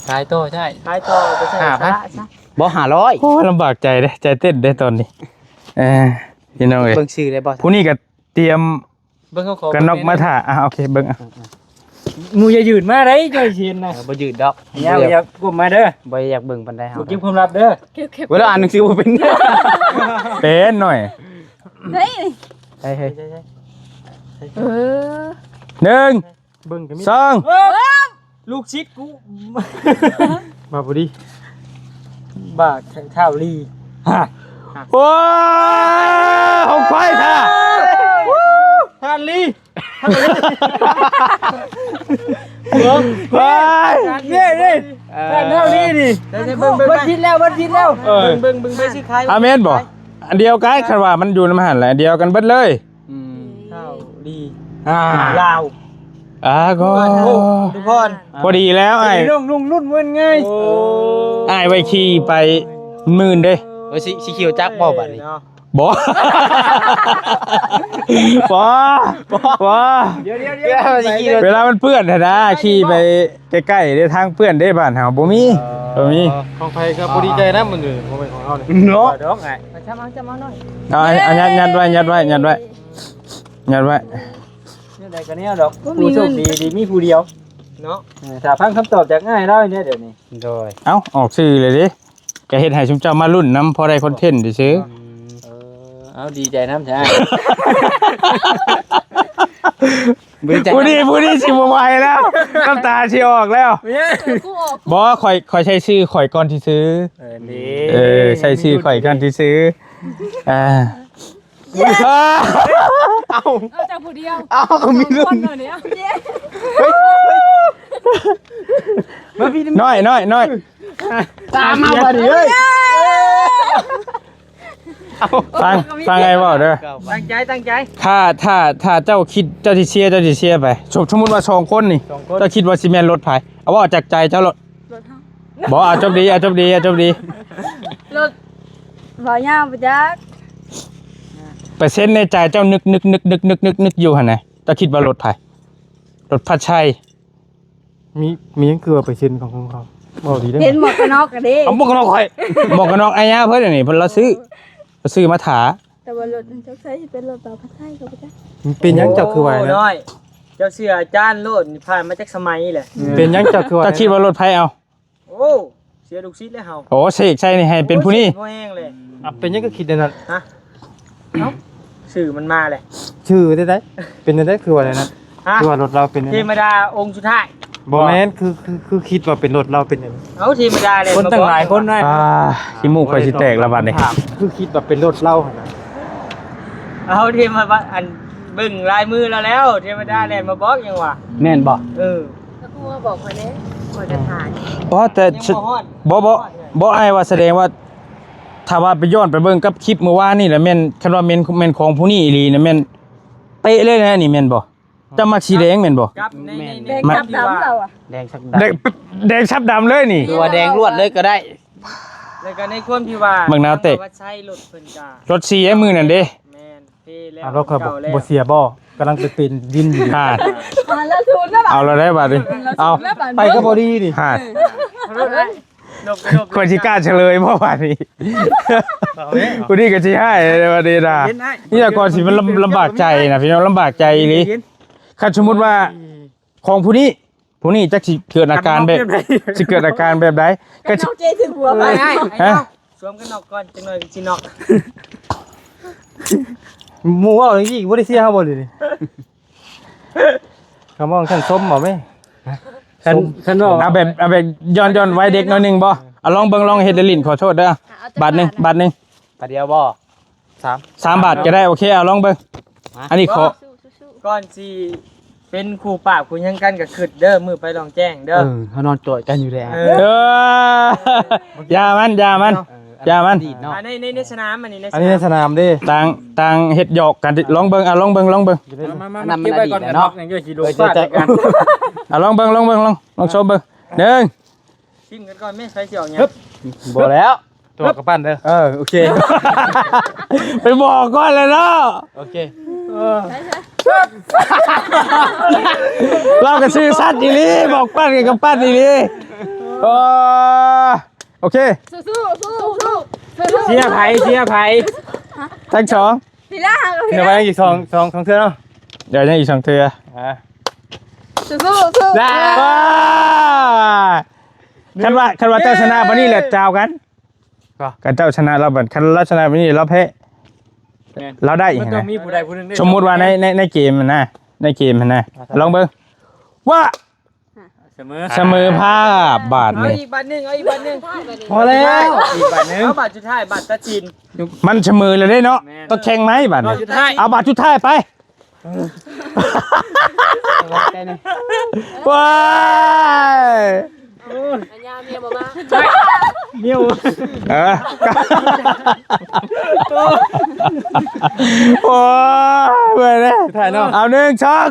ขายต่อ ใช่ ขายต่อไปใส่ ห้าพัน สาระซะ บ่ ห้าร้อย โอ้ย ลำบากใจเด้ ใจเต้นเด้ตอนนี้ เออ พี่น้องเอ้ย เบิ่งชื่อได้บ่ ผู้นี้ก็เตรียม เบิ่งเขาขอ กันน็อกมาถ่า อ่ะ โอเค เบิ่ง อ่ะ หมู่อย่ายืนมาได้ เจ้าเชียนนะ เออ บ่ยืนดอก อย่า อย่าก้มมาเด้อ บ่อยากเบิ่งปานใดเฮา บ่เก็บความลับเด้อ เก็บ เวลาอ่านหนังสือบ่เป็น เป็นหน่อย เฮ้ย เฮ้ย เฮ้ย เออ หนึ่ง เบิ่งก็มี สอง เออ ลูกศิษย์กู มาพอดี บาทแข่งเท้าลี ฮะ โอ้ ของข้อยท่า ท่านลี เฮ้ย เบิ่งเบิ่ง เบิดผิดแล้ว เบิดผิดแล้ว เออ เบิ่งเบิ่งเบิ่งไปซื้อขาย อาเมนบ่ อันเดียวกัน คันว่ามันอยู่นำหั่นแหละ อันเดียวกันเบิดเลย อืม ข้าวดี อ่า ลาว อ่า ก็ ทุกคน พอดีแล้ว ไอ้ ไอ้น้องลุงรุ่นเว้นไง โอ้ อ้ายไว้ขี่ไปหมื่นเด้ เออ สิ สิขี่จักรบ่บัดนี้ เนาะ บ่ บ่ บ่ เดี๋ยว เดี๋ยว เดี๋ยว เดี๋ยว สิขี่รถ เวลามันเปื้อนหั้นนะ ขี่ไปใกล้ๆ เด้ ทางเปื้อนเด้ บ้านเฮาบ่มี บ่มี ของไผก็บ่ดีใจนะ มันอยู่ บ่แม่นของเฮานี่ เนาะ ดอกไง เอา เอา ยัด ยัดไว้ ยัดไว้ ยัดไว้ ยัดไว้ เนี่ยใดก็เนี่ยดอก บ่มีเงิน ผู้โชคดี ดีมีผู้เดียว เนาะ เออ ถ้าฟังคำตอบจากอ้ายแล้วเนี่ย เดี๋ยวนี้ โดย เอ้า ออกชื่อเลยเด้ ก็เฮ็ดให้ชุมเจ้ามาลุ้นนำ พอได้คอนเทนต์ซื่อๆ อืม เออ เอา ดีใจนำจ้ะ ผู้นี้ ผู้นี้สิบ่ไหวแล้ว น้ำตาสิออกแล้ว เออ กูออก บ่ ข่อย ข่อยใช้ชื่อข่อยก่อนซื่อๆ เออ นี่ เออ ใช้ชื่อข่อยก่อนซื่อๆ อ่า เอา เอาจากผู้เดียว เอา มีรุ่น สองคนเลยเนี่ย น้อย น้อย น้อย ตามมาบัดนี้เอ้ย ฟัง ฟังไอ้เว้าเด้อ ตั้งใจ ตั้งใจ ถ้า ถ้า ถ้าเจ้าคิด เจ้าสิเชียร์ เจ้าสิเชียร์ไป สม สมมุติว่าสองคนนี่ สองคน เจ้าคิดว่าสิแม่นรถไผ เอาเว้าจากใจเจ้าโลด รถเฮา บ่ เอาจบดี เอาจบดี เอาจบดี รถบ่ยาวบ่จัก เปอร์เซ็นต์ในใจเจ้านึก นึก นึก นึก นึก นึก นึกอยู่หั่นนะ เจ้าคิดว่ารถไผ รถพัดชัย มี มีหยังคือว่าเปอร์เซ็นต์ของ ของเขา เว้าดีเด้อ เห็นหมวกกันน็อกกันเด้ เอาหมวกกันน็อกข่อย หมวกกันน็อกอ้ายยาเพิ่นนี่ เพิ่นลาวซื้อ ลาวซื้อมาถา แต่ว่ารถมันจักใส่สิเป็นรถบ่าวพัดไทยก็บ่จัก มันเป็นหยังเจ้าคือว่า โอ้ นะ น้อย เจ้าเชื่ออาจารย์โลด นี่ผ่านมาจักสมัยแหละ เป็นหยังเจ้าคือว่า เจ้าคิดว่ารถไผเอา โอ้ เสียลูกศิษย์แล้วเฮา โอ้ เสกใส่นี่ให้เป็นผู้นี้ โอ้ เสียพ่อแห้งเลย อ่ะ เป็นหยังก็คิดได้นั่น ฮะ เอ้า ชื่อมันมาเลย ชื่อได้ได เป็นได้ได คือว่าอะไรนะ ฮะ คือว่ารถลาวเป็นได้ได เทวดาองค์สุดท้าย บ่แม่น คือ คือ คือคิดว่าเป็นรถลาวเป็นหยัง เอ้า เทวดาเลย คนตั้งหลายคนนะ อ่า ขี้มูกข่อยสิแตกแล้วบัดนี้ คือคิดว่าเป็นรถลาวหั่นนะ เอาเทวดา อันเบิ่งลายมือแล้วแล้ว เทวดาแล่นมาบอกยังวะ แม่นบ่ เออ แล้วกูมาบอกข่อยเด้ ข่อยจะถ่าย บ่ แต่ ยังบ่ฮอด บ่ บ่ บ่ อ้ายว่าแสดงว่า ถ้าว่าไปย้อนไปเบิ่งกับคลิปมื้อวานนี่แหละแม่น คันว่าแม่น แม่นของผู้นี้อีหลีนะแม่นเป๊ะเลยนะนี่แม่นบ่ เจ้ามักสีแดงแม่นบ่ กับใน ใน ใน แดง ความ กับ ที่ว่า ดำเราอะ แดงสักดำ แดง แดงสับดำเลยนี่ หรือว่าแดงลวดเลยก็ได้ แล้วก็ในความที่ว่า เบิ่งหน้าเตะ ว่าใช้รถเพิ่นกะ รถสีไอ้มื้อนั่นเด้ แม่น เทแล้ว เอารถข่อยบ่ เก่าแล้ว บ่เสียบ่ กำลังไปปีนดินอยู่ อ่า อ่า แล้วทุนแล้วล่ะ เอาแล้วได้บัดนี้ เอา แล้วบัดนี้ ไปก็บ่ดีนี่ อ่า เอาแล้ว ดกดก ข่อยสิกล้าเฉลยบ่บัดนี้ เอาเลย ผู้นี้ก็สิให้เลยบัดนี้นะ เห็นไหม นี่แหละก่อนสิมันลำ ลำบากใจนะพี่น้อง ลำบากใจอีหลี เห็น คันสมมุติว่า ของผู้นี้ ผู้นี้จักสิเกิดอาการแบบ กันนอกแบบไหน สิเกิดอาการแบบใด ก็ กันนอกเจถือหัวไป ไอ้ ไอ้ ฮะ ไอ้ สวมกันนอกก่อนจังหน่อยสินอก หมู่เว้าอย่างนี้บ่ได้เสียเฮาบ่เลยนี่ คำว่าท่านส้มบ่แม่ คัน ส้ม คันว่า เอาแบบ เอาแบบย้อน ย้อนวัยเด็กหน่อยหนึ่งบ่ เอาลองเบิ่ง ลองเฮ็ดเล่นๆ ขอโทษเด้อ อ่ะ เอาจัก บาทหนึ่ง บาทหนึ่ง บาทหนึ่ง บาทเดียวบ่ สาม สามบาทก็ได้ โอเค เอาลองเบิ่ง มา อันนี้ขอ ก่อนสิเป็นคู่ปราบคู่หยังกันก็คิดเด้อ มื้อไปลองแจ้งเด้อ เออ เฮานอนจ่อยกันอยู่แล้ว เออ เออ อย่ามัน อย่ามัน เออ อย่ามัน ดีดเนาะ อ่า ใน ใน ในสนาม อันนี้ใน อันนี้ในสนามเด้ ต่าง ต่างเฮ็ดหยอกกัน ลองเบิ่ง อ่ะ ลองเบิ่ง ลองเบิ่ง มา มา มา อันนั้นมัน เก็บไว้ก่อน อดีตแล้วเนาะ กันเนาะ ยังเยอะขี้โล เออ ฟาด จะ กัน อ่ะ ลองเบิ่ง ลองเบิ่ง ลอง ลองโชว์เบิ่ง หนึ่ง ชิมกันก่อนแม่ ใส่สิออกหยัง บ่แล้ว ตัวกลับบ้านเด้อ เออ โอเค ไปบอกก่อนเลยเนาะ โอเค เออ เราก็ซื่อสัตย์อีหลี บอกปั้นกันกับปั้นอีหลี เออ โอเค สู้ๆ สู้ๆ สู้ๆ เชียร์ไผ เชียร์ไผ ทั้งสอง พี่ล่า เดี๋ยวไปอีกสอง สอง สองเทื่อเนาะ เดี๋ยวยังอีกสองเทื่อ อ่ะ สู้ๆ สู้ๆ ได้ ว้า คันว่า คันว่าเจ้าชนะบัดนี้แหละจาวกัน ก็ คันเจ้าชนะเราบัด คันเราชนะบัดนี้เราแพ้ แม่น เราได้ มันต้องมีผู้ใดผู้หนึ่งได้ สมมุติว่าใน ใน ในเกมหั้นนะ ในเกมหั้นนะ อ่ะ ลองเบิ่ง ว่า เสมอ เสมอภาพบาท เอา นี่ อีกบาทหนึ่ง เอาอีกบาทหนึ่ง พอแล้ว อีกบาทหนึ่ง เอาบาทสุดท้าย บาทตัดสิน มันเสมอเลยเด้เนาะ แม่น ต้องแข่งไหมบาท บาทสุดท้าย เอาบาทสุดท้ายไป ว้าย อันยาเมียบ่มา เมียว เออ โอ้ยเว้ยเนี่ย ถ่ายเนาะ เอาหนึ่งสอง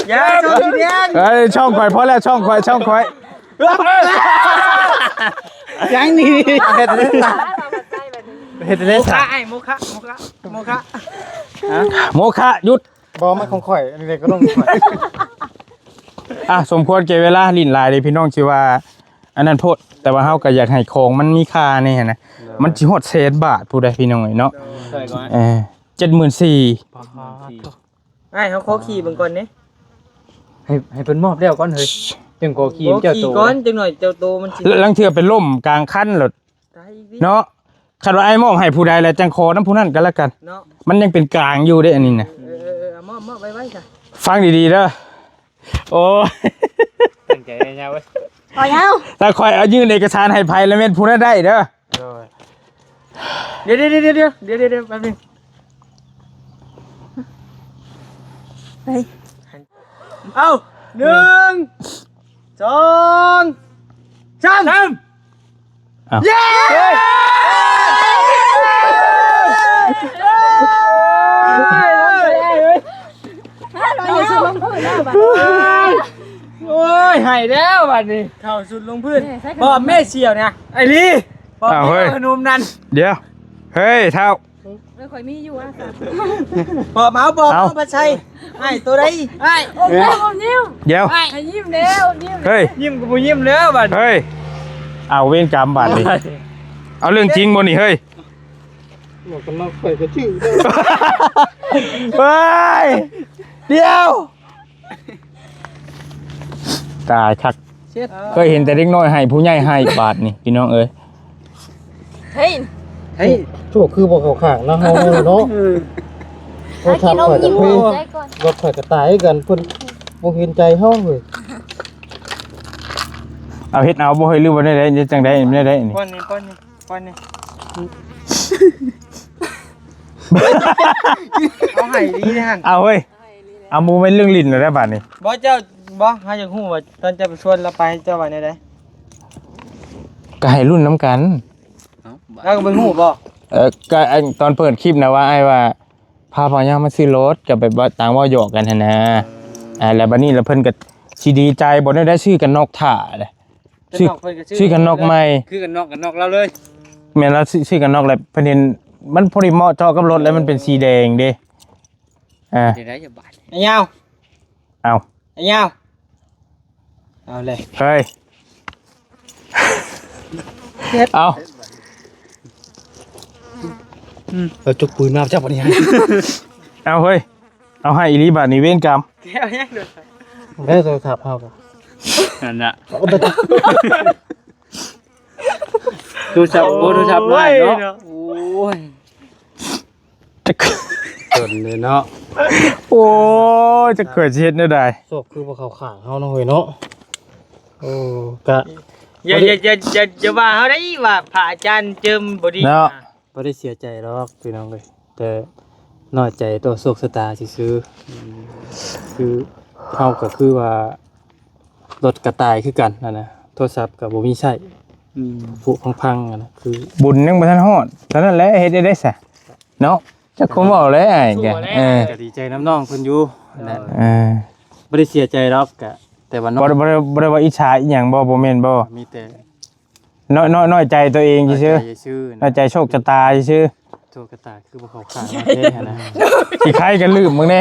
อย่าส่งสีแดง เอ้ย ช่องข่อยพอแล้ว ช่องข่อย ช่องข่อย ยังนี่ เฮ็ดได้สะ เฮ็ดได้ โม สะ คะไอ้โมคะโมคะโมคะ โมคะหยุด บ่มาของข่อย อันนี้ก็ต้องข่อย อ่ะ สมควรแก่เวลา ลิ้นหลายเลยพี่น้อง สิว่า อันนั้นโพด แต่ว่าเฮาก็อยากให้ของมันมีค่าแน่นะ มันสิฮอดแสนบาทผู้ใดพี่น้องเอ้ยเนาะ เออ เจ็ดหมื่นสี่ อ้าย เฮาขอขี่เบิ่งก่อนนี่ ให้ ให้เพิ่นมอบแล้วก่อนเฮ้ย จึงขอขี่ บ่ เจ้า ขี่ โต ก่อน จังหน่อยเจ้าโตมันสิ แล้วลางเทื่อไปล้มกลางคันโลด ตายอีกดิ เนาะ คันว่าอ้ายมอบให้ผู้ใดแล้วจังขอนำผู้นั้นก็แล้วกัน เนาะ มันยังเป็นกลางอยู่เด้อันนี้นะ เออ เออ เออ เอามอบ มอบไว้ ไว้จ้ะ ฟังดีๆเด้อ โอ้ย ตั้งใจนะเว้ย พอแล้ว ถ้าข่อยเอายื่นเอกสารให้ไผแล้วแม่นผู้นั้นได้เด้อ โดย เดี๋ยว เดี๋ยว เดี๋ยว เดี๋ยว เดี๋ยว เดี๋ยว เดี๋ยว แป๊บนึง เฮ้ย เอา หนึ่ง สอง สาม สาม อ้าว เย้ เฮ้ย เฮ้ย เฮ้ย เฮ้ย มาลอยอยู่ลงพื้นแล้วบัด โอ้ย ให้แล้วบัดนี้ เข้าสุดลงพื้น นี่ใส่ขนม บ่แม่เสี่ยวเนี่ย ไอ้ลี บ่ อ้าว เฮ้ย ขนมนั่น เดี๋ยว เฮ้ย เฒ่า เออ ข่อยมีอยู่อ่ะ ปอบเอา ปอบเอา เอา มาใส่ ไอ้ตัวใด ไอ้ อมยิ้ม อมยิ้ม เดี๋ยว ไอ้ ให้ยิ้มแล้ว ยิ้ม เฮ้ย ยิ้มก็บ่ยิ้มแล้วบัด เฮ้ย เอาเวรกรรมบัดนี้ เอาเรื่องจริงบ่นี่ เฮ้ย หมวกกันน็อกข่อยก็จื้อได้ เฮ้ย เดี๋ยว ตายคัก เช็ด เคยเห็นแต่เด็กน้อยให้ผู้ใหญ่ให้บาดนี่พี่น้องเอ้ย เฮ้ย เฮ้ย โชคคือบ่เข้าข้างนะเฮาเนาะ เออ โทรศัพท์ข่อยก็คือ หากินนมยิ้มหัวใจก่อน รถข่อยก็ตายคือกัน เพิ่นบ่เห็นใจเฮาเว้ย เอาเฮ็ดเอาบ่เฮ้ย หรือว่าได้ได้จังได๋ได้ได้นี่ ป้อนนี่ ป้อนนี่ ป้อนนี่ เอาให้ดีนะหั่น เอาเฮ้ย เอาหมู่แม่นเรื่องลิ้นแล้วได้บาดนี้ บ่เจ้า บ่ เฮาอยากฮู้ว่าตอนเจ้าไปชวนลาวไปเจ้าว่าแนวใด ก็ให้รุ่นนำกัน เอ้า ลาวก็บ่ฮู้บ่ เออ ก็อันตอนเปิดคลิปนะว่าอ้ายว่า พาพ่อย่ามาซื้อรถ ก็แบบว่าต่างเว้าหยอกกันหั้นนะ อ่า แล้วบัดนี้แล้วเพิ่นก็สิดีใจบ่ได้ ได้ซื้อกันน็อกถ่าเด้ ซื้อ กันน็อกเพิ่นก็ซื้อ ซื้อกันน็อกใหม่ คือกันน็อก กันน็อกลาวเลย แม่นแล้ว ซื้อ ซื้อกันน็อกแล้ว เพิ่นเห็นมันพอดีเหมาะเจาะกับรถแล้ว มันเป็นสีแดงเด้ อ่า สิได้จะบาด ไอ้ยาว เอา ไอ้ยาว เอาเลย เฮ้ย เอา อืม เอาจุกปืนมาจับวันนี้ให้ เอาเฮ้ย เอาให้อีหลีบาดนี้เวรกรรม แก้วยังเด้อ ได้โทรศัพท์เฮาบ่ นั่นน่ะ เอาไป โทรศัพท์ โอ้ โทรศัพท์น้อยเนาะ โอ้ย จัก จนเลยเนาะ โอ้ย จักข่อยสิเฮ็ดแนวใด โชคคือบ่เข้าข้างเฮาเนาะเฮ้ยเนาะ โอ้ กะ อย่า อย่า อย่า อย่า อย่าว่าเฮาได้ว่าพระอาจารย์เจิมบ่ดี เนาะ บ่ได้เสียใจหรอกพี่น้องเอ้ย แต่น้อยใจต่อโชคชะตาซื่อๆ อืม คือเฮาก็คือว่า รถก็ตายคือกันหั้นนะ โทรศัพท์ก็บ่มีใช้ อืม ผุพังๆ หั้นนะ คือ บุญยังบ่ทันฮอด เท่านั้นแหละ เฮ็ดได้ได้ซะ เนาะ จักคงเว้าแล้วอ้ายแก สู้แล้ว เออ ก็ดีใจนำน้องเพิ่นอยู่นะ เออ บ่ได้เสียใจหรอก ก็ แต่ว่าน้อง บ่ได้ บ่ได้ บ่ได้ว่าอิจฉาอีหยังบ่ บ่แม่นบ่ มีแต่ น้อย น้อย น้อยใจตัวเองซื่อๆ น้อยใจซื่อๆ นะ น้อยใจโชคชะตาซื่อๆ โชคชะตาคือบ่เข้าข้างเฮาแท้หั้นนะ สิใครกันลืมมึงแน่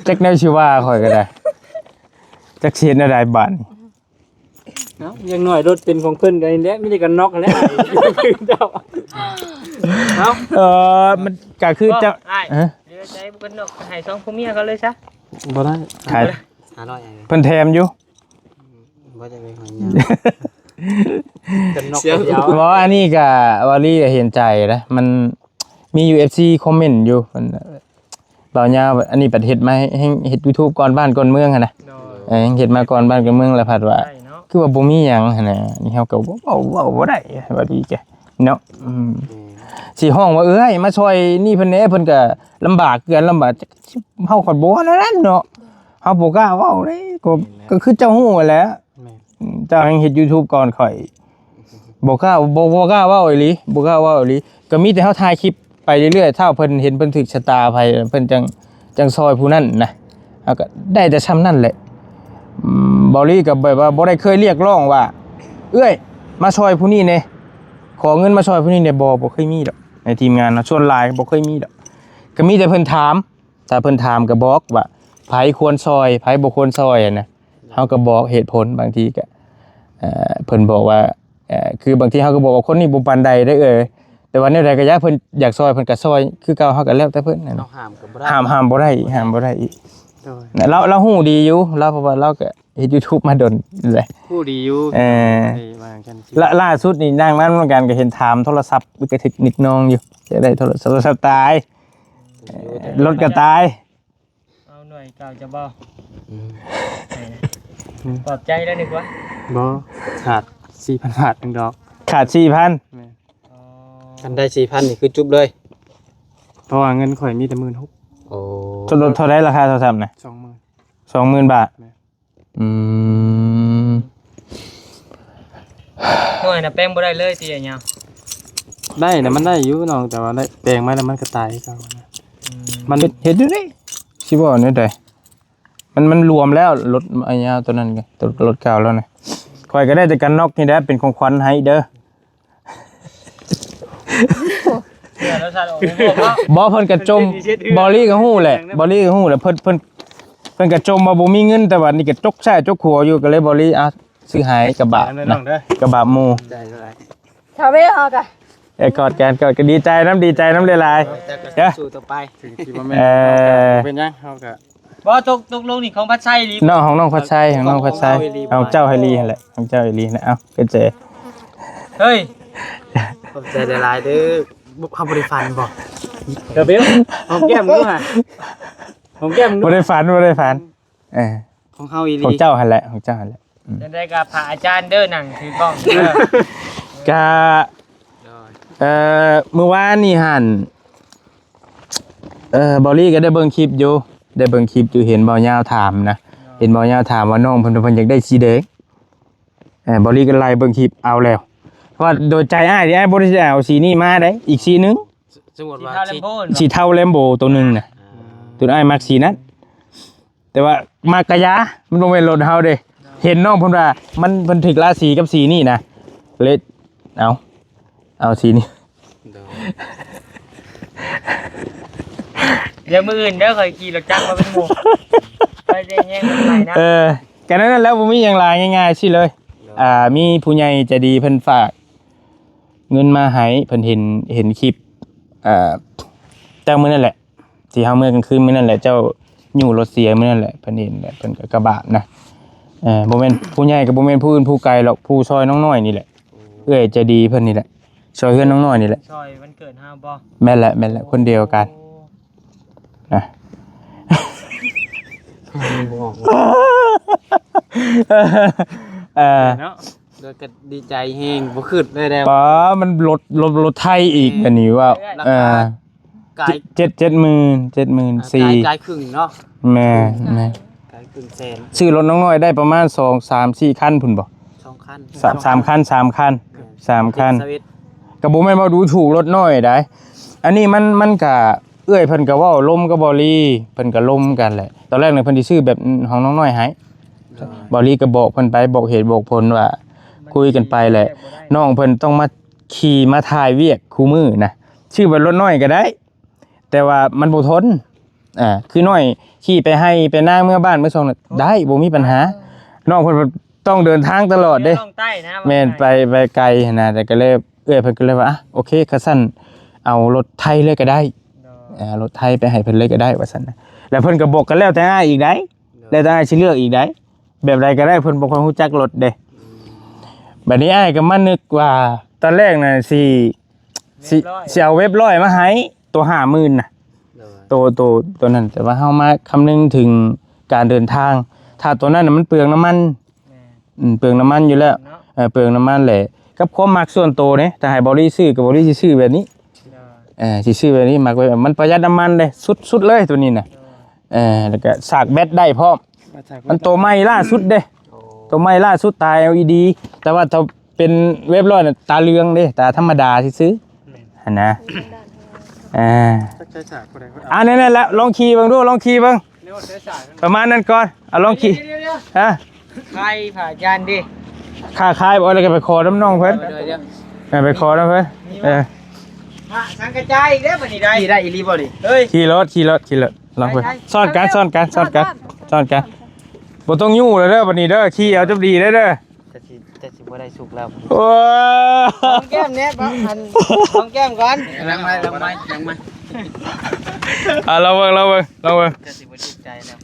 จักแนวสิว่าข่อยก็ได้ จักสิเฮ็ดแนวใดบาดนี้ เนาะ อย่างน้อยรถเป็นของเพิ่นก็นี่แหละ มีแต่กันน็อกแหละ เจ้า เอ้า เออ มันก็คือเจ้า อ้าย ฮะ เดี๋ยวใจบ่กันน็อก ให้สองผัวเมียเขาเลยซะ บ่ได้ ขาย ห้าร้อย เพิ่นแถมอยู่ บ่ได้ไปหอยยาว กันน็อก เสีย เดียว บ่ อันนี้ก็วาลีก็เห็นใจนะ มันมีอยู่ เอฟซี คอมเมนต์อยู่ เพิ่น บ่าวยาว อันนี้ประเทศมาให้ ให้เฮ็ด YouTube ก่อนบ้านก่อนเมืองหั้นนะ โดย เออ เฮ็ดมาก่อนบ้านก่อนเมืองแล้วผัดว่า ได้เนาะ คือว่าบ่มีหยังหั้นนะ นี่เฮาก็เว้า เว้าบ่ได้ ว่าดีแกเนาะ อืม อืม สิฮ้องว่า เอ้ย มาช่วยนี่เพิ่นแหน่ เพิ่นก็ลำบากคือกัน ลำบาก เฮาก็บ่ว่านั้นเนาะ เฮาบ่กล้าเว้าเด้ ก็ แม่นแล้ว ก็คือเจ้าฮู้แหละ แม่น อืม เจ้ายังเฮ็ด YouTube ก่อนข่อย บ่กล้า บ่ บ่กล้าเว้าอีหลี บ่กล้าเว้าอีหลี ก็มีแต่เฮาถ่ายคลิปไปเรื่อยๆ ถ้าเพิ่นเห็นเพิ่นถูกชะตาไผ เพิ่นจั่ง จั่งซอยผู้นั้นนะ เฮาก็ได้แต่ส่ำนั้นแหละ อืม บ่าวลีก็แบบว่าบ่ได้เคยเรียกร้องว่า เอื้อย มาซอยผู้นี้แหน่ ขอเงินมาซอยผู้นี้แหน่ บ่ บ่เคยมีดอก ในทีมงานเนาะ ส่วนหลายบ่เคยมีดอก ก็มีแต่เพิ่นถาม ถ้าเพิ่นถามก็บอกว่า ไผควรซอย ไผบ่ควรซอยหั้นนะ เฮาก็บอกเหตุผล บางทีก็ เอ่อ เพิ่นบอกว่า เอ่อ คือบางทีเฮาก็บอกว่า คนนี้บ่ปานใดเด้อเอ้ย แต่ว่าแนวใดก็อย่า เพิ่นอยากซอย เพิ่นก็ซอยคือเก่า เฮาก็แล้วแต่เพิ่นนั่น เฮาห้ามก็บ่ได้ ห้าม ห้ามบ่ได้อีก ห้ามบ่ได้อีก โดย นะ ลาว ลาวฮู้ดีอยู่ ลาว เพราะว่าลาวก็เฮ็ด YouTube มาดนแหละ ฮู้ดีอยู่ เออ ไอ้ว่าจั่งซี้ ล่า ล่าสุดนี่นั่งนั่นเหมือนกัน ก็เห็นถามโทรศัพท์ ก็ถึกนิดน้องอยู่ จะได้โทรศัพท์ โทรศัพท์ตาย เออ รถก็ตาย เอาหน่วยเก่าจะบ่ อืม เออ อืม ปลอบใจแล้วนึกว่า บ่ ขาดสี่พันบาทหนึ่งดอก ขาดสี่พัน แม่น อ๋อ คันได้สี่พันนี่คือจุบเลย เพราะว่าเงินข่อยมีแต่หมื่นหก โอ้ สรุปเท่าใดราคาโทรศัพท์น่ะ สองหมื่น สองหมื่นบาท แม่น อืม หน่วยน่ะแปลงบ่ได้เลยติ ไอ้ยาว ได้นะ มันได้อยู่น้อง แต่ว่าได้แปลงมาแล้วมันก็ตายคือเก่านะ อืม มัน เฮ็ด เฮ็ดอยู่เด้ สิบ่เอาแนวใด มัน มันรวมแล้ว รถไอ้ยาวตัวนั้นก็ ตัวรถเก่าแล้วนะ ข่อยก็ได้แต่กันน็อกนี่แหละ เป็นของขวัญให้เด้อ เดี๋ยวแล้วสั่นออกมาบอกเนาะ บ่ เพิ่นก็จม บ่าวลีก็ฮู้แหละ บ่าวลีก็ฮู้แหละ เพิ่น เพิ่น เพิ่นก็จมว่าบ่มีเงิน แต่ว่านี่ก็จกซ้ายจกขวาอยู่ ก็เลยบ่าวลี อ่ะ ซื้อให้กระบะ แถมเลยน้องเด้อ กระบะหมู่ ใจเท่าไหร่ ชาวเวเฮากะ เอ้ย กอดกัน กอดกัน ดีใจนำ ดีใจนำหลายๆ เออ แต่ก็ เด้อ สู้ต่อไป ถึงสิบ่แม่น เออ เป็นหยังเฮาก็ บ่ ตก ตกลงนี่ของพัดไส้อีหลี น้อง ของน้องพัดไส้ ของน้องพัดไส้ ของเฮาอีหลี ของเจ้าอีหลีหั่นแหละ ของเจ้าอีหลีนะ เอ้า ก็เจ เฮ้ย ขอบใจหลายๆเด้อ บ่ เฮาบ่ได้ฝันบ่ เดี๋ยวเบล หอมแก้มดูฮะ หอมแก้มดู บ่ได้ฝัน บ่ได้ฝัน เออ ของเฮาอีหลี ของเจ้าหั่นแหละ ของเจ้าหั่นแหละ อืม จั่งใดก็พระอาจารย์เด้อ นั่งถือกล้องเด้อ กะ โดย เอ่อ มื้อวานนี่หั่น เอ่อ บ่าวลีก็ได้เบิ่งคลิปอยู่ ได้เบิ่งคลิปอยู่ เห็นบ่าวยาวถามนะ เห็นบ่าวยาวถามว่าน้องเพิ่น เพิ่นอยากได้สีแดง เอ่อ บ่าวลีก็ไล่เบิ่งคลิป เอาแล้ว เพราะว่าโดยใจอ้ายนี่ อ้ายบ่ได้สิเอาสีนี้มาเด้ อีกสีหนึ่ง สมมุติว่า สีเทา สี แลมโบ้ สีเทาแลมโบ้ตัวหนึ่งน่ะ อ่า ตัวอ้ายมักสีนั้น แต่ว่ามักกะยา มันบ่แม่นรถเฮาเด้ เห็นน้องเพิ่นว่ามัน เพิ่นถูกราศีกับสีนี่นะ เลย เอา เอาสีนี้ โดย เดี๋ยวมื้ออื่นเด้อ ข่อยขี่รถจักรมาเป็นหมู่ ไปเรียนแย่งกันไปนะ เออ ก็นั่นแหละ บ่มีหยังหลาย ง่ายๆสิเลย โดย อ่า มีผู้ใหญ่ใจดีเพิ่นฝากเงินมาให้ เพิ่นเห็น เห็นคลิป อ่า จักมื้อนั่นแหละ ที่เฮาเมือกลางคืนมื้อนั่นแหละ เจ้าอยู่รถเสียมื้อนั่นแหละ เพิ่นเห็นแหละ เพิ่นก็กระบาปนะ เออ บ่แม่นผู้ใหญ่ก็บ่แม่นผู้อื่นผู้ไกลหรอก ผู้ซอยน้องน้อยนี่แหละ เอื้อยใจดีเพิ่นนี่แหละ ซอยเฮือนน้องน้อยนี่แหละ ซอยวันเกิดเฮาบ่ แม่นแหละ แม่นแหละ คนเดียวกัน โอ้ นะ เออ เนาะ แล้วก็ดีใจแฮง บ่คิดเลยแล้ว ป๋า มันลด ลด ลดไทยอีก อืม อันนี้ว่า ราคา เออ กาย เจ็ด เจ็ดหมื่น เจ็ดหมื่นสี่ อ่ากาย กายครึ่งเนาะ แม่น แม่น กายครึ่งแสน ซื้อรถน้องน้อยได้ประมาณสอง สาม สี่คันพุ้นบ่ สองคัน สาม สามคัน สามคัน แม่น สามคัน เจ็ดสิบเอ็ด ก็บ่แม่นว่าดูถูกรถน้อยได้ อันนี้มัน มันก็ เอื้อยเพิ่นก็เว้าลมกับบ่าวลี เพิ่นก็ลมกันแหละ ตอนแรกน่ะเพิ่นสิซื้อแบบของน้องน้อยให้ โดย บ่าวลีก็บอกเพิ่นไป บอกเหตุบอกผลว่าคุยกันไปแหละ น้องเพิ่นต้องมาขี่มาถ่ายเวียกคู่มื้อนะ ซื้อแบบรถน้อยก็ได้ แต่ว่ามันบ่ทน อ่า คือน้อยขี่ไปไฮ่ไปนาเมือบ้านเมือช่องน่ะ ได้ บ่มีปัญหา น้องเพิ่นต้องเดินทางตลอดเด้ เมือช่องใต้นะ แม่น ไป ไปไกลหั้นนะ แต่ก็เลย เอื้อยเพิ่นก็เลยว่า อ่ะ โอเค คันซั่นเอารถไถเลยก็ได้ โดย อ่า รถไถไปให้เพิ่นเลยก็ได้ ว่าซั่นนะ แล้วเพิ่นก็บอกกันแล้วแต่อ้ายอีกได้ โดย แล้วแต่อ้ายสิเลือกอีกได้ แบบใดก็ได้ เพิ่นบ่ค่อยรู้จักรถเด้ บัดนี้อ้ายก็มานึกว่า ตอนแรกน่ะสิ สิ เว็บร้อย สิเอาเว็บร้อยมาให้ ตัวห้าหมื่นน่ะ โดย ตัว ตัว ตัวนั้น แต่ว่าเฮามาคำนึงถึงการเดินทาง ถ้าตัวนั้นน่ะมันเปลืองน้ำมัน แม่น อืม เปลืองน้ำมันอยู่แล้ว เนาะ เออ เปลืองน้ำมันแหละ กับความมักส่วนตัวเด้ ถ้าให้บ่าวลีซื้อก็บ่าวลีสิซื้อแบบนี้ โดย เออ สิซื้อแบบนี้ มักแบบ มันประหยัดน้ำมันเด้ สุด สุดเลยตัวนี้น่ะ โดย เออ แล้วก็สากแบตได้พร้อม มันตัวใหม่ล่าสุดเด้ โอ้ ตัวใหม่ล่าสุดตา แอลอีดี แต่ว่าถ้าเป็นเว็บร้อยน่ะตาเหลืองเด้ ตาธรรมดาซื่อๆ หั่นนะ อ่า จักใช้สากบ่ได้ อ่า นั่นแหละ ลองขี่เบิ่งดู ลองขี่เบิ่ง เรียกว่าใช้สาก ประมาณนั้นก่อน เอาลองขี่ เดี๋ยวๆๆ ฮะ ใครผ่าจานดิ ค่าขายบ่ แล้วก็ไปขอน้ำน้องเพิ่น เดี๋ยวๆ เออ ไปขอน้ำเพิ่น เออ พระสังกระจายอีกแล้วบัดนี้ได้ ขี่ได้อีหลีบ่นี่ เฮ้ย ขี่รถ ขี่รถ ขี่รถ ลองเบิ่ง ไปๆ ซ้อนกัน ซ้อนกัน ซ้อนกัน ซ้อนกัน บ่ต้องอยู่แล้วเด้อ บัดนี้เด้อ ขี่เอาจบดีเด้อเด้อ จะสิ จะสิบ่ได้สุกแล้ว โอ้ย หอมแก้มแน่ บ่ อัน หอมแก้มก่อน นั่งไว้ นั่งไว้ นั่งไว้ อ่ะ ลองเบิ่ง ลองเบิ่ง ลองเบิ่ง จะสิบ่ถูกใจแล้ว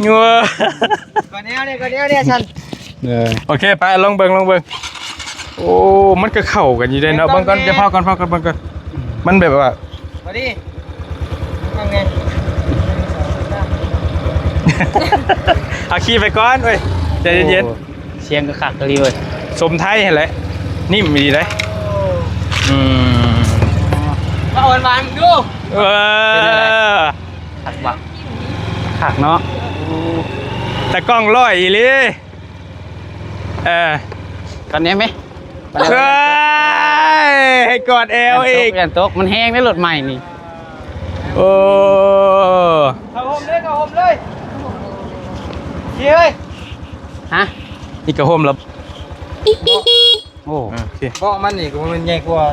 งัว ก่อนแนวเนี่ย ก่อนแนวเนี่ย ฉัน เออ โอเค ไป ลองเบิ่ง ลองเบิ่ง โอ้ มันก็เข้ากันอยู่เด้เนาะ เบิ่งก่อน เดี๋ยวพาก่อน พาก่อน เบิ่งก่อน มันแบบว่า พอดี ทำไง เอาขี่ไปก่อนเว้ย ใจเย็นๆ โอ้ เสียงก็คักอีหลีเว้ย สมไทยหั่นแหละ นิ่มดีเด้ อืม มาอ่อนหวานดู เออ เป็นอะไร คักบ่ คักเนาะ แต่กล้องร้อยอีหลี เออ กันนี้ไหม เฮ้ย ให้กอดแอลอีก ยันตก ยันตก มันแห้งได้รถใหม่นี่ โอ้ เข้าโฮมเลย เข้าโฮมเลย เฮ้ย ฮะ นี่กระโฮมแล้ว โอ้ โอเค เบาะมันนี่ก็มันใหญ่กว่า